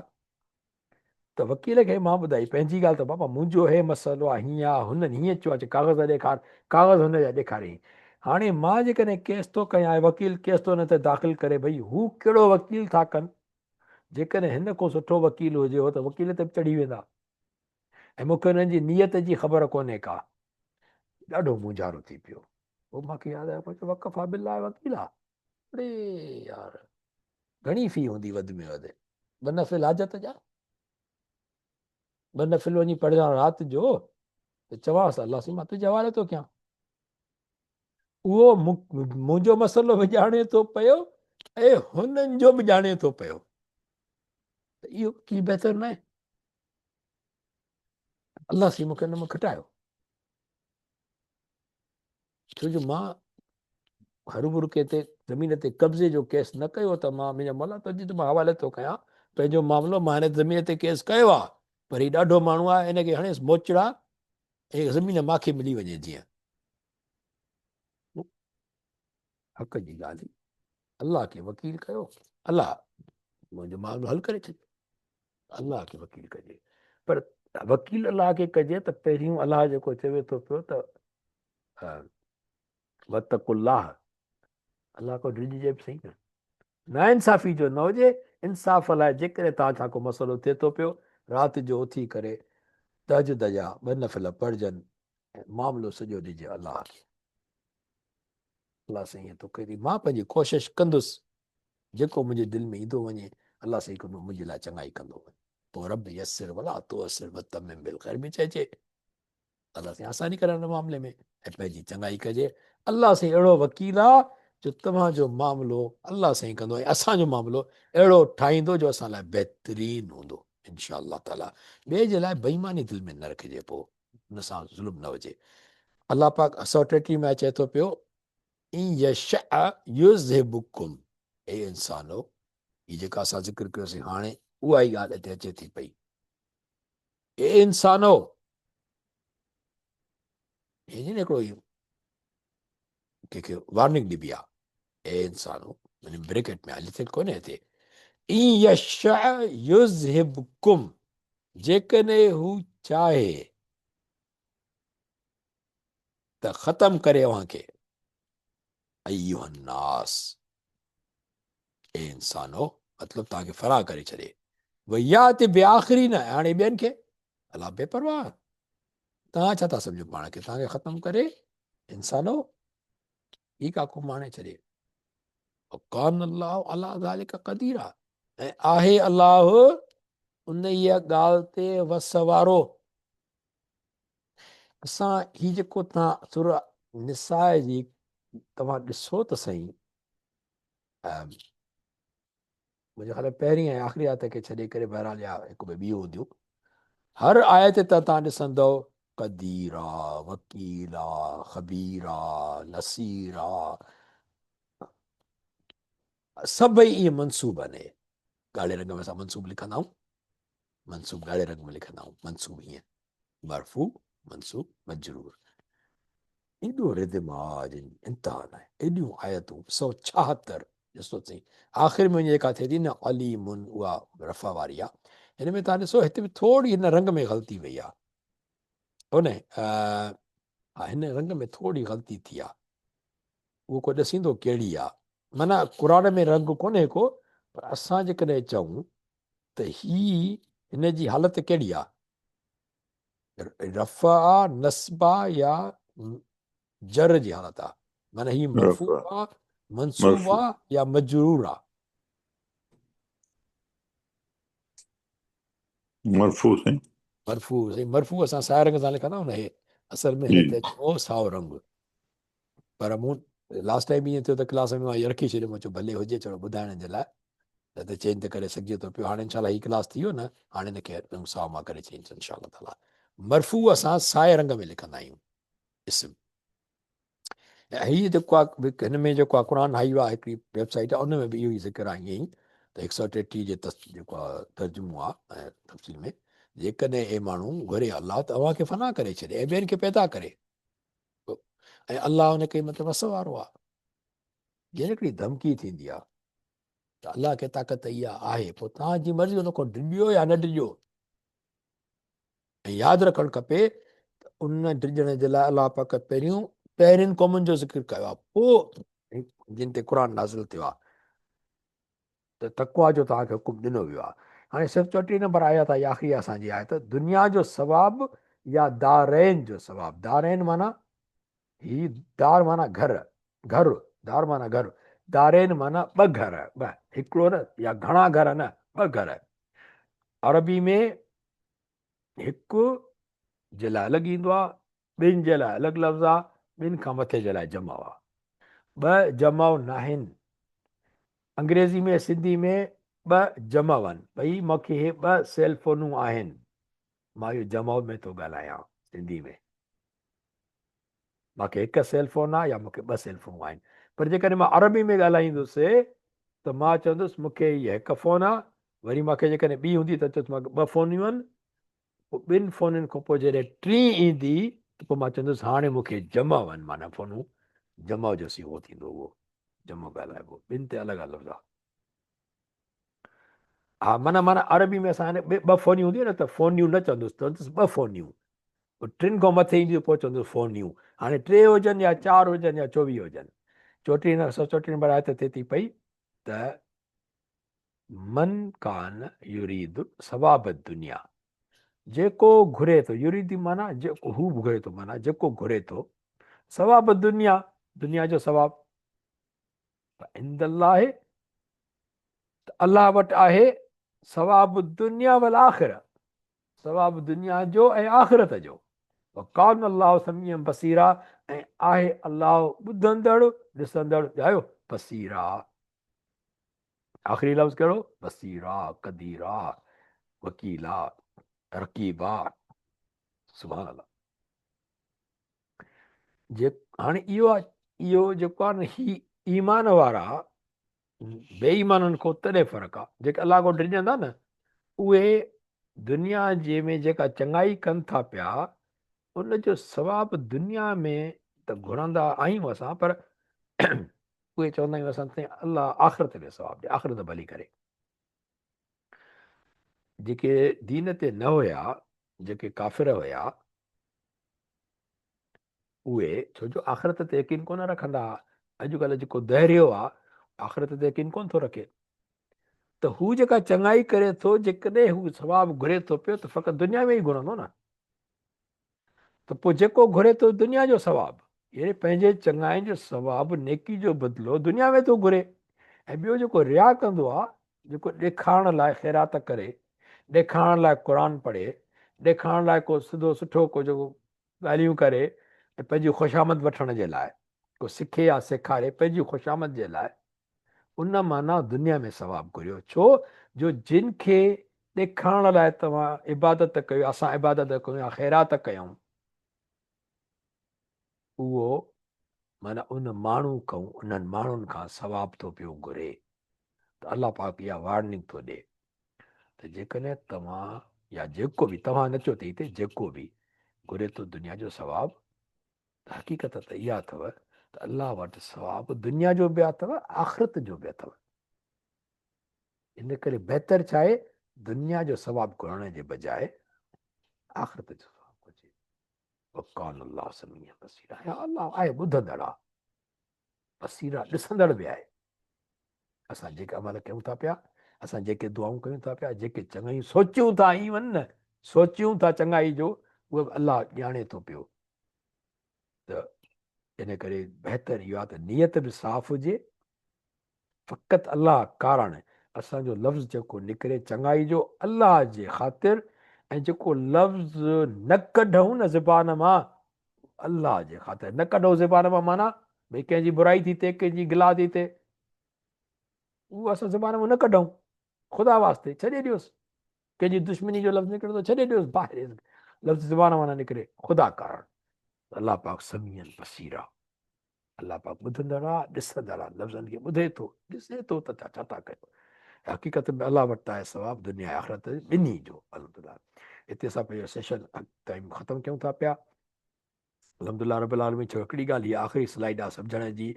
A: ته وڪيل کي مان ٻڌائي پنهنجي ڳالهه ته بابا منهنجو هي مسئلو آهي، هيئن آهي، هنن هيئن چيو آهي، چي ڪاغذ ڏيکار، ڪاغذ هن جا ڏيکاريائين. هاڻي مان جيڪڏهن ڪيس ٿو ڪيان ۽ وڪيل ڪيس ٿو هن تي داخل ڪري، ڀئي هو ڪهڙو وڪيل ٿا ڪن، جيڪڏهن هن ڪو سٺو وڪيل هجي هو ته وڪيل تي به چڙهي ويندا ۽ مون کي انهن جي نيت جي خبر ڪونهي ڪا. ڏاڍو مونجهارو ٿي پيو. پوء مان کي ياد آيو، مان چيو وڪفا بالله وڪيلا، اڙي يار گهڻي في هوندي وڌ ۾ وڌ ٻه نفل حاجت جا، ٻه نفل وڃي پڙهجان رات جو ته چوانس الله سائين مان تنهنجي حوالي ٿو ڪيان. اهو منهنجو مسئلو به ڄاڻي ٿو پيو ۽ هنن جو به ڄاڻي ٿو پيو ته اهو وڪيل بهتر ناهي. الله سائين مون کي ان مان کٽايو، ڇو جو مان هروڀرو ڪنهن تي زمين تي قبضي جو ڪيس نه ڪيو ته مان منهنجا مولا تنهنجي ته مان حوالي ٿو ڪيان پنهنجو معاملو، مان هن زمين تي ڪيس ڪيو آهي پر هي ڏاڍو ماڻهو آهي، هن کي هڻيس موچڙا ۽ زمين مان کي ملي وڃي جيئن حق جي ڳالهه. الله کي وڪيل ڪيو، الله منهنجو معاملو حل ڪري ڇڏيو. الله کي وڪيل ڪجي، پر وڪيل الله کي ڪجي ته پهريون الله جيڪو چوي ٿو پيو ته وتق الله، الله کان ڊڄجي به صحيح نه، نا انصافي جو نه هجي. انصاف لاء جيڪڏهن توهان سان ڪو مسئلو ٿئي ٿو پيو، رات جو اٿي ڪري تهجد جا ٻه نفل پڙهجن ۽ معاملو سڄو ڏجي الله کي. الله سائين ائين ٿو ڪري، مان پنهنجي ڪوشش ڪندس، جيڪو منهنجي دل ۾ ايندو وڃي الله سائين ڪندو، منهنجي لاء چڱائي ڪندو وڃي. پوء رب يسر ولا تعسر وتمم بالخير به چئجي. الله سائين آساني ڪري ان معاملي ۾ ۽ پنهنجي چڱائي ڪجي. الله سائين اهڙو وڪيل آ جو توهان جو معاملو الله سائين ڪندو ۽ اسان جو معاملو اهڙو ٺاهيندو جو اسان لاء بهترين هوندو انشاء الله تعالي. ٻئي جي لاء بيماني دل ۾ نه رکجي، پوء ان سان ظلم نه هجي. الله پاڪ 133 ۾ چئي ٿو پيو ان يشاء يذهبڪم، اي انسانو، هي جيڪا اسان ذڪر ڪيوسين هاڻي اها ئي ڳالهه هتي اچي ٿي پئي. اي انسانو، هي جن هڪڙو ڪنهن کي وارننگ ڏبي آ، اي انسانو يعني بريڪيٽ ۾ لکيل ڪونهي هتي، ان يشاء يذهبڪم، جيڪڏهن هو چاهي ته ختم ڪري اوهان کي، ايها الناس، اي انسانو، مطلب توهان کي فنا ڪري ڇڏي، ويات بآخرين، ۽ هاڻي ٻين کي، الله بي پرواهه، توهان ڇا ٿا سمجهو پاڻ کي، توهان کي ختم ڪري انسانو هي ڪا قوم آڻي ڇڏي. وڪان الله علي ذلڪ قديرا، ۽ آهي الله انهيء ڳالهه تي وس وارو. اسان هي جيڪو توهان سورة نساء جي توهان ڏسو ته سهي، منهنجي خيال ۾ پهرين ۽ آخري آيت کي ڇڏي ڪري بهرحال يا هڪ ٻه ٻيون هونديون، هر آيت تي توهان ڏسندؤ قديرا، وڪيلا، خبيرا، نصيرا، سڀئي اهي منصوب آهن. اهي ڳاڙهي رنگ ۾ اسان منصوب لکندا آهيون، منصوب ڳاڙهي رنگ ۾ لکندا آهيون، منصوب هيئن مرفوع، منصوب، مجرور. ايڏو ردم آ جن جي انتها ناهي. ايڏيون آيتون 176 ڏسو سائين، آخر ۾ وڃي جيڪا ٿئي ٿي نه عليم، اها رفع واري آ. هن ۾ توهان ڏسو هتي به ٿوري هن رنگ ۾ غلطي وئي آ، ڪونهي؟ ها هن رنگ ۾ ٿوري غلطي ٿي آ، اهو ڪو ڏسيندو ڪهڙي آ. معنيٰ قرآن ۾ رنگ ڪونهي ڪو، پر اسان جيڪڏهن چئون ته هي هن جي حالت ڪهڙي آ، رفع آ، نصب آ يا جر جي حالت آ، معنيٰ هي مرفوع آ، منصوب آ يا مجرور آ؟
B: مرفوع سائين.
A: مرفوع سائين، مرفوع اسان سائي رنگ سان لکندا آهيون نه، هي اصل ۾ هن تي اچي سائو رنگ، پر مون لاسٽ ٽائيم ائين ٿيو ته ڪلاس ۾ مان رکي ڇڏيو، مان چيو ڀلي هجي، چلو ٻڌائڻ جي لاء نه ته چينج ته ڪري سگهجي ٿو پيو. هاڻي انشاء الله هي ڪلاس ٿي ويو نه، هاڻي هن کي رنگ سائو مان ڪري ڇڏيندس انشاء الله تعالي. مرفوع اسان سائي رنگ ۾ لکندا آهيون اسم. هي جيڪو آهي هن ۾ جيڪو آهي قرآن هائي آهي هڪڙي ويب سائيٽ آهي، ان ۾ به اهو ئي ذڪر آهي ائين ئي ته 133 جي جيڪو آهي ترجمو آهي ۽ تفصيل ۾ جيڪڏهن اي ماڻهو گهري الله ته اوهان کي فنا ڪري ڇڏي ۽ ٻين کي پيدا ڪري، ۽ الله ان کي مطلب وس وارو آهي. جنهن هڪڙي ڌمڪي ٿيندي آهي ته الله کي طاقت اها آهي، پوء توهان جي مرضي ان کان ڊڄو يا نه ڊڄو. ۽ ياد رکڻ کپي ته ان ڊڄڻ جي لاء الله پاڪ پهريون پهرين قومن جو ذڪر ڪيو آهي، پوء جن تي قرآن نازل ٿيو آهي ته تقويٰ جو توهان کي حڪم ڏنو ويو آهي. هاڻي صرف 34 نمبر آيت آهي، آخري اسان جي آيت، دنيا جو ثواب يا دارين جو ثواب. دارين معنيٰ هي دار معنيٰ گهر، گهر، دار معنيٰ گهر، دارين معنيٰ ٻه گهر، ٻه، هڪڙو نه يا گهڻا گهر نه، ٻه گهر. عربي ۾ هڪ جي لاء الڳ ايندو آهي، ٻن جي لاء الڳ لفظ آهي، ٻن کان مٿي جي لاء جمع آهي. ٻه جمع ناهن. انگريزي ۾ سنڌي ۾ ٻه جمع آهن. ڀئي مون کي هي ٻه سيل فونون آهن. مان اهو جمع ۾ ٿو ڳالهايان سنڌي ۾. مان کي هڪ سيل فون آهي يا مون کي ٻه سيل فونون آهن. پر جيڪڏهن مان عربي ۾ ڳالهائيندس ته مان چوندس مون کي هيء هڪ فون آهي. وري مان کي جيڪڏهن ٻي هوندي ته چوندس مان کي ٻه فونيون آهن. پوء ٻن فونن کان پوء جڏهن ٽين ايندي ته پوء مان چوندس هاڻي مون کي جمع آهن معنيٰ فونون جمع جو صيغو ٿيندو اهو جمع ڳالهائبو ٻن تي الڳ الڳ لفظ آ ها معنيٰ معنيٰ عربي ۾ اسان ٻه فونيون هونديون نه ته فونيون نه چوندس چوندس ٻه فونيون پوء ٽن کان مٿي اينديون پوء چوندس فونيون هاڻي ٽي هجن يا چار هجن يا 24 هجن 34 سو 34 نمبر آيت ٿئي ٿي پئي ته من ڪان يريد ثواب الدنيا جيڪو گهري ٿو يريد معنيٰ جيڪو هو به گهري ٿو معنيٰ جيڪو گهري ٿو ثواب الدنيا دنيا جو ثواب عند الله ته الله وٽ آهي ثواب الدنيا والآخرة ثواب دنيا جو ۽ آخرت جو وڪان الله سميعا بصيرا ۽ آهي الله ٻڌندڙ ڏسندڙ ڄايو بصيرا آخري لفظ ڪهڙو؟ بصيرا، قديرا، وڪيلا، رقيبا. سبحان الله. جي هاڻي اهو اهو جيڪو آهي نه هي ايمان وارا بي ايمانن کان تڏهن فرق آهي جيڪي الله کان ڊڄندا نه اهي دنيا جي ۾ جيڪا چڱائي ڪن ٿا پيا ان جو ثواب دنيا ۾ ته گهرندا آهيون اسان پر اهي چوندا آهيون اسان سائين الله آخرت ۾ ثواب ڏي آخرت ڀلي ڪري. جيڪي دين تي نه هيا جيڪي ڪافر هيا اهي ڇو جو آخرت تي يقين ڪونه رکندا ها اڄڪلهه جيڪو دهريو آ آخرت تي يقين ڪونه ٿو رکي ته هو جيڪا چڱائي ڪري ٿو جيڪڏهن هو ثواب گهري ٿو پيو ته فقط دنيا ۾ ئي گهرندو نه ته پوء جيڪو گهري ٿو دنيا جو ثواب، يعني پنهنجي چڱائين جو ثواب، نيڪي جو بدلو دنيا ۾ ٿو گهري ۽ ٻيو جيڪو رياء ڪندو آهي، جيڪو ڏيکارڻ لاء خيرات ڪري، ڏيکارڻ لاء قرآن پڙهي، ڏيکارڻ لاء ڪو سڌو سٺو ڪو جيڪو ڳالهيون ڪري ۽ پنهنجي خوشامد وٺڻ جي لاء ڪو سکي يا سيکاري پنهنجي خوشامد جي لاء ان معنيٰ دنيا ۾ ثواب گهريو، ڇو جو جن کي ڏيکارڻ لاء توهان عبادت ڪيو، اسان عبادت ڪيون يا خيرات ڪيون، اهو معنيٰ ان ماڻهو کان، انهن ماڻهن کان ثواب ٿو پيو گهري ته الله پاڪ اها وارننگ ٿو ڏي ته جيڪڏهن توهان يا جيڪو به، توهان نه چئو ته هتي جيڪو به گهري ٿو دنيا جو ثواب، ته حقيقت ته اها اٿو ته الله وٽ ثواب دنيا جو به اٿو آخرت جو به اٿو. ان ڪري بهتر ڇا آهي دنيا جو ثواب گهرڻ جي بجاء آخرت جو ثواب گهرجي. وڪان الله سميع بصيرا يا الله آهي ٻڌندڙ آ بصيرا ڏسندڙ به آهي. اسان جيڪي عمل ڪيون ٿا پيا اسان جيڪي دعائون ڪيون ٿا پيا جيڪي چڱايون سوچيون ٿا ايون نه سوچيون ٿا چڱائي جو اهي به الله ڄاڻي ٿو پيو. ته ان ڪري بهتر اهو آهي ته نيت به صاف هجي فقط الله ڪارڻ اسان جو لفظ جيڪو نڪري چڱائي جو الله جي خاطر ۽ جيڪو لفظ نه ڪڍون نه زبان مان الله جي خاطر نه ڪڍون زبان مان معنيٰ ڀئي ڪنهن جي برائي ٿي ٿئي ڪنهن جي گلا ٿي ٿئي اهو اسان زبان مان نه ڪڍون خدا واسطي ڇڏي ڏيوس ڪنهن جي دشمني جو لفظ نڪري ٿو ڇڏي ڏيوس باهر لفظ زبان مان نه نڪري خدا ڪارڻ الله پاڪ سميع بصير آ الله پاڪ ٻڌندڙ آ ڏسندڙ آ لفظن کي ٻڌي ٿو ڏسي ٿو ته ڇا ٿا ڪيو حقيقت ۾ الله وٽ آهي ثواب دنيا ۽ آخرت ٻنهي جو الحمدلله هتي اسان پنهنجو سيشن ٽائيم ختم ڪيون ٿا پيا الحمدلله رب العالمين ڇو هڪڙي ڳالهه هي آخري سلائيڊ آ سمجهڻ جي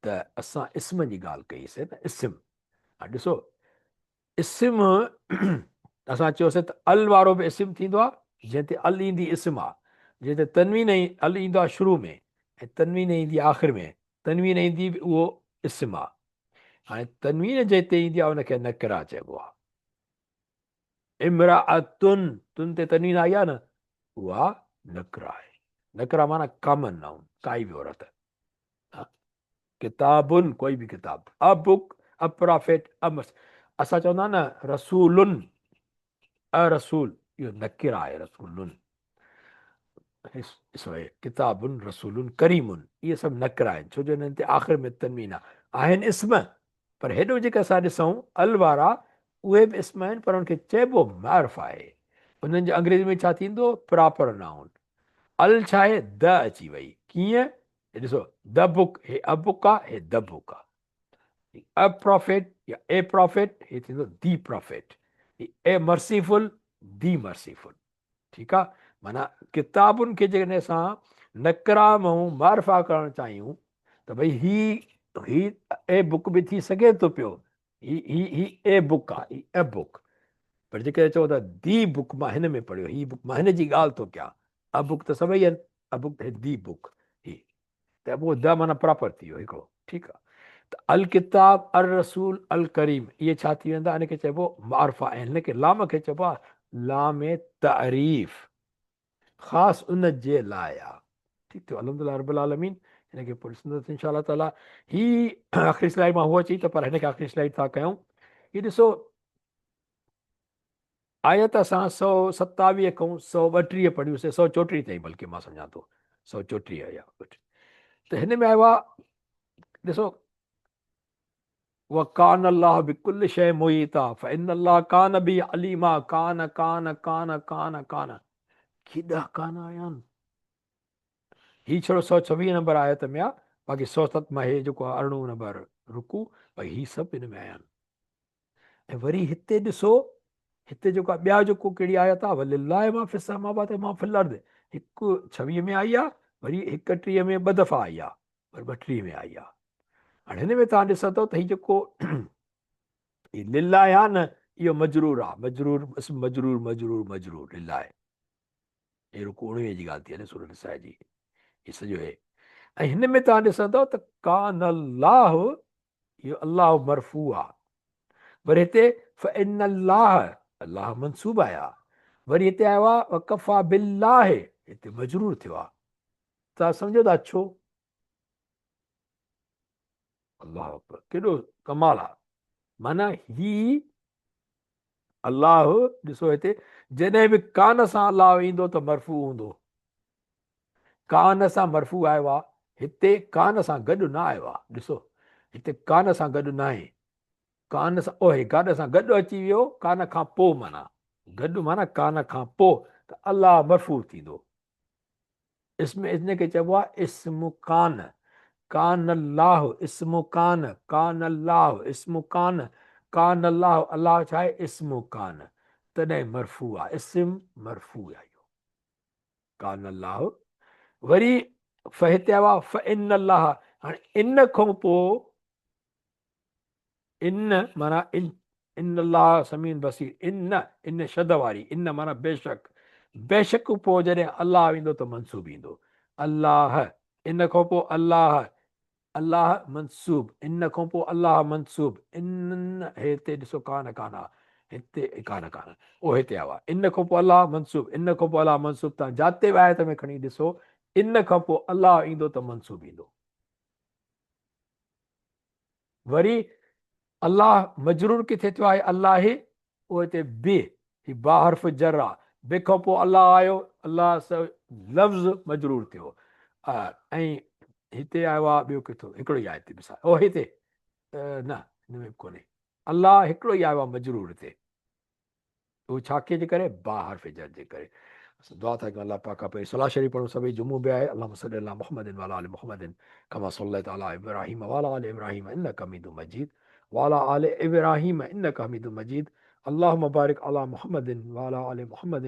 A: ته اسان اسم جي ڳالهه ڪئي سي نه اسم ڏسو اسم اسان چيوسي ته ال وارو به اسم ٿيندو آهي جنهن تي ال ايندي اسم آهي جنهن تي تنوين ال ايندو آهي شروع ۾ ۽ تنوين ايندي آخر ۾ تنوين ايندي به اهو اسم آهي هاڻي تنوين جنهن تي ايندي آهي ان کي نڪره چئبو آهي امرأتن تن تي تنوين آئي آهي نه اها نڪره آهي نڪره معنيٰ ڪامن نائون ڪائي به عورت ڪتاب ڪوئي به ڪتاب ا بڪ ا پرافيٽ ا مس اسان چوندا نه رسول ا رسول اهو نڪره آهي رسول ڪتاب رسول ڪريم اهي سڀ نڪره آهن ڇو جو انهن تي آخر ۾ تنوين آهي آهن اسم پر هيڏو جيڪي اسان ڏسون ال وارا اهي به اسم آهن پر ان کي چئبو معرفه آهي. انهن جو انگريزي ۾ ڇا ٿيندو؟ Proper noun. ال ڇا آهي؟ د اچي وئي. ڪيئن؟ هي ڏسو the book he a book آ هي the book آ. هي ا پرافيٽ يا اي پرافيٽ هي ٿيندو the prophet. He A مرسيفل the merciful. ٺيڪ آ معنيٰ ڪتابن کي جيڪڏهن اسان نڪرا مئون معرفه ڪرڻ چاهيون ته ڀئي هي هي اي بڪ به ٿي سگهي ٿو پيو هي هي هي اي بڪ آ هي اي بڪ پر جيڪڏهن چئو ته the book مان هن ۾ پڙهيو هي بڪ مان هن جي ڳالهه ٿو ڪيان ا بڪ ته سڀئي آهن a book he the book هي ته پوء د معنيٰ پراپر ٿي ويو هڪڙو ٺيڪ آ ته الڪتاب الرسول الڪريم اهي ڇا ٿي ويندا ان کي چئبو معرفه ۽ هن کي لام کي چئبو آ لام تعريف خاص ان جي لاء آ ٺيڪ ٿيو الحمدلله رب العالمين هن کي پوء ڏسندس انشاء الله تعالي هي آخري سلائيڊ مان هو اچي ته پر هن کي آخري سلائيڊ ٿا ڪيون هي ڏسو آيت اسان 127 کان 132 پڙهيون سي 134 تائين بلڪه مان سمجهان ٿو 134 يا ڪجهه ته هن ۾ آيو آهي ڏسو وڪان الله بكل شيء محيطا فان الله كان به عليما ڪان ڪان ڪان ڪان ڪان ڪيڏا ڪان آيا آهن هي ڇڙو 126 نمبر آيت ۾ آ باقي 107 مان هي جيڪو 18 نمبر رڪوع باقي هي سڀ ان ۾ آيا آهن ۽ وري هتي ڏسو هتي جيڪو ٻيا جيڪو ڪهڙي آيت آ ولله ما في السماوات ما في الارض هڪ 26 ۾ آئي آ وري 31 ۾ ٻه دفعا آئي آ وري 32 ۾ آئي آ هاڻي هن ۾ توهان ڏسندو ته هي جيڪو هي لله آ نه اهو مجرور آ مجرور اسم مجرور مجرور مجرور لله هي رڪوع 19 جي ڳالهه ٿي هلي سورة نساء جي هي سڄو هي ۽ هن ۾ توهان ڏسندو ته ڪان الله اهو الله مرفوع آ. وري هتي فإن الله الله منصوب آيا. وري هتي آيو آ وڪفا بالله هتي مجرور ٿيو آ. توهان سمجهو ٿا ڇو؟ الله اڪبر ڪيڏو ڪمال آ. معنيٰ هي الله ڏسو هتي جڏهن به ڪان سان الله ايندو ته مرفوع هوندو. ڪان سان مرفوع آيو آ، هتي ڪان سان گڏ نه آيو آ، ڏسو هتي ڪان سان گڏ ناهي، ڪان سان اوهي گاڏ سان گڏ اچي ويو، ڪان کان پو معنيٰ گڏ معنيٰ ڪان کان پو ته الله مرفوع ٿيندو. اسم ان کي چئبو آ اسم ڪان، ڪان الله اسم ڪان، ڪان الله اسم ڪان، ڪان الله الله ڇا آهي اسم ڪان، تڏهن مرفوع آ، اسم مرفوع آ اهو. ڪان الله وري فهتي آيو آهي فان الله هاڻي ان کان پوء ان معنيٰ ان ان الله سميع بصير ان ان شد واري ان معنيٰ بيشڪ بيشڪ پوء جڏهن الله ايندو ته منصوب ايندو الله ان کان پوء الله الله منصوب ان کان پوء الله منصوب ان هتي ڏسو ڪان ڪان آ هتي ڪان ڪان او هتي آيو آ ان کان پوء الله منصوب ان کان پوء الله منصوب تان جاتي به آيت ۾ کڻي ڏسو ان کان پوء الله ايندو ته منصوب ايندو وري الله مجرور ڪٿي ٿيو آهي الله هي اهو هتي به هي با حرف جر آ به کان پوء الله آيو الله لفظ مجرور ٿيو ۽ هتي آيو آ ٻيو ڪٿو هڪڙو ئي آهي هتي مثال او هتي نه هن ۾ ڪونهي الله هڪڙو ئي آيو آ مجرور هتي اهو ڇا ڪي جي ڪري با حرف جر جي ڪري اسان دعا ٿا ڪيون الله پاڪ کان پهرين صلاه شريف پڙهون سڀئي جمعو به آهي اللهم صل علي محمد وعلي آل محمد کما صليت علي ابراهيم وعلي آل ابراهيم انك حميد مجيد وعلي آل ابراهيم انك حميد مجيد اللهم بارك علي محمد وعلي آل محمد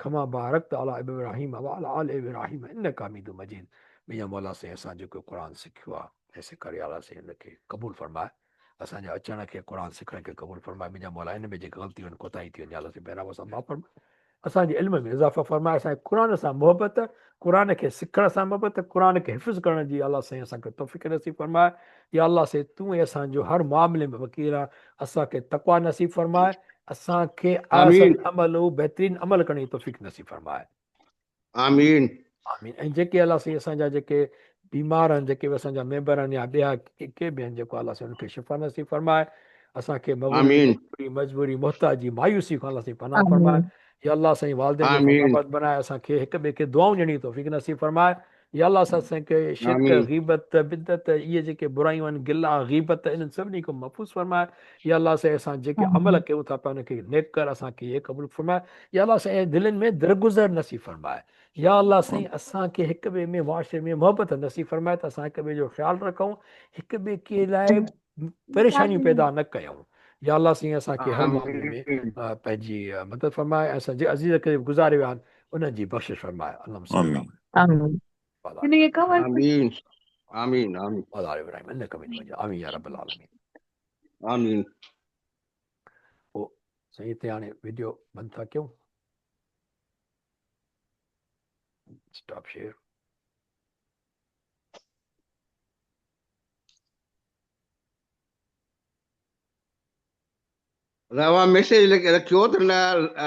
A: کما بارڪت علي ابراهيم وعلي آل ابراهيم انك حميد مجيد منهنجا مولا سائين اسان جيڪو قرآن سکيو آهي ۽ سيکاريو الله سائين ان کي قبول فرمائي اسان جي اچڻ کي قرآن سکڻ کي قبول فرمائي منهنجا مولا ان ۾ جيڪي غلطيون آهن ڪوتاهيون ٿيون آهن يا الله سائين بهرام سان معاف فرمائي اسان جي علم ۾ اضافو فرمائي اسان کي قرآن سان محبت قرآن کي سکڻ سان محبت قرآن کي حفظ ڪرڻ جي الله سائين اسان کي توفيق نصيب فرمائي يا الله سائين تون ئي اسان جو هر معاملي ۾ وڪيل آهين اسان کي تقويٰ نصيب فرمائي اسان کي احسن عمل بهترين عمل ڪرڻ جي توفيق نصيب فرمائي
C: آمين.
A: آمين ۽ جيڪي الله سائين اسان جا جيڪي بيمار آهن جيڪي به اسان جا ميمبر آهن يا ٻيا ڪي به آهن جيڪو الله سائين انهن کي شفا نصيب فرمائي اسان کي مغروري مجبوري محتاجي مايوسي کان الله سائين پناهه فرمائي يا الله سائين والدين جو فرمانبردار بنائي اسان کي هڪ ٻئي کي دعائون ڏيڻ جي توفيق نصيب فرمائي. يا الله اسان سان کي شرڪ،
C: آمين.
A: غيبت، بدعت اهي جيڪي برايون آهن، گلا، غيبت انهن سڀني کان محفوظ فرماء. يا الله سائين اسان جيڪي عمل ڪيون ٿا پيا ان کي نيڪ ڪر، اسان کي اهي قبول فرماء. يا الله سائين دلين ۾ درگذر نصيب فرماء. يا الله سائين اسان کي هڪ ٻئي ۾ معاشري ۾ محبت نصيب فرماء ته اسان هڪ ٻئي جو خيال رکون، هڪ ٻئي کي لاء پريشانيون پيدا نه ڪيون. يا الله سائين اسان کي هر معاملي ۾ پنهنجي مدد فرماء ۽ اسان جي عزيز کي گذاري ويا آهن انهن جي بخشش فرماء. اللهم صل
D: آمين.
E: آمين.
C: آمين آمين آمين
A: وعلى ابراهيم انك حميد مجيد. آمين يا رب العالمين.
C: آمين.
A: پوء سائين هتي هاڻي ويڊيو بند ٿا ڪيون. Stop share.
C: اوهان ميسيج رکيو ته نه.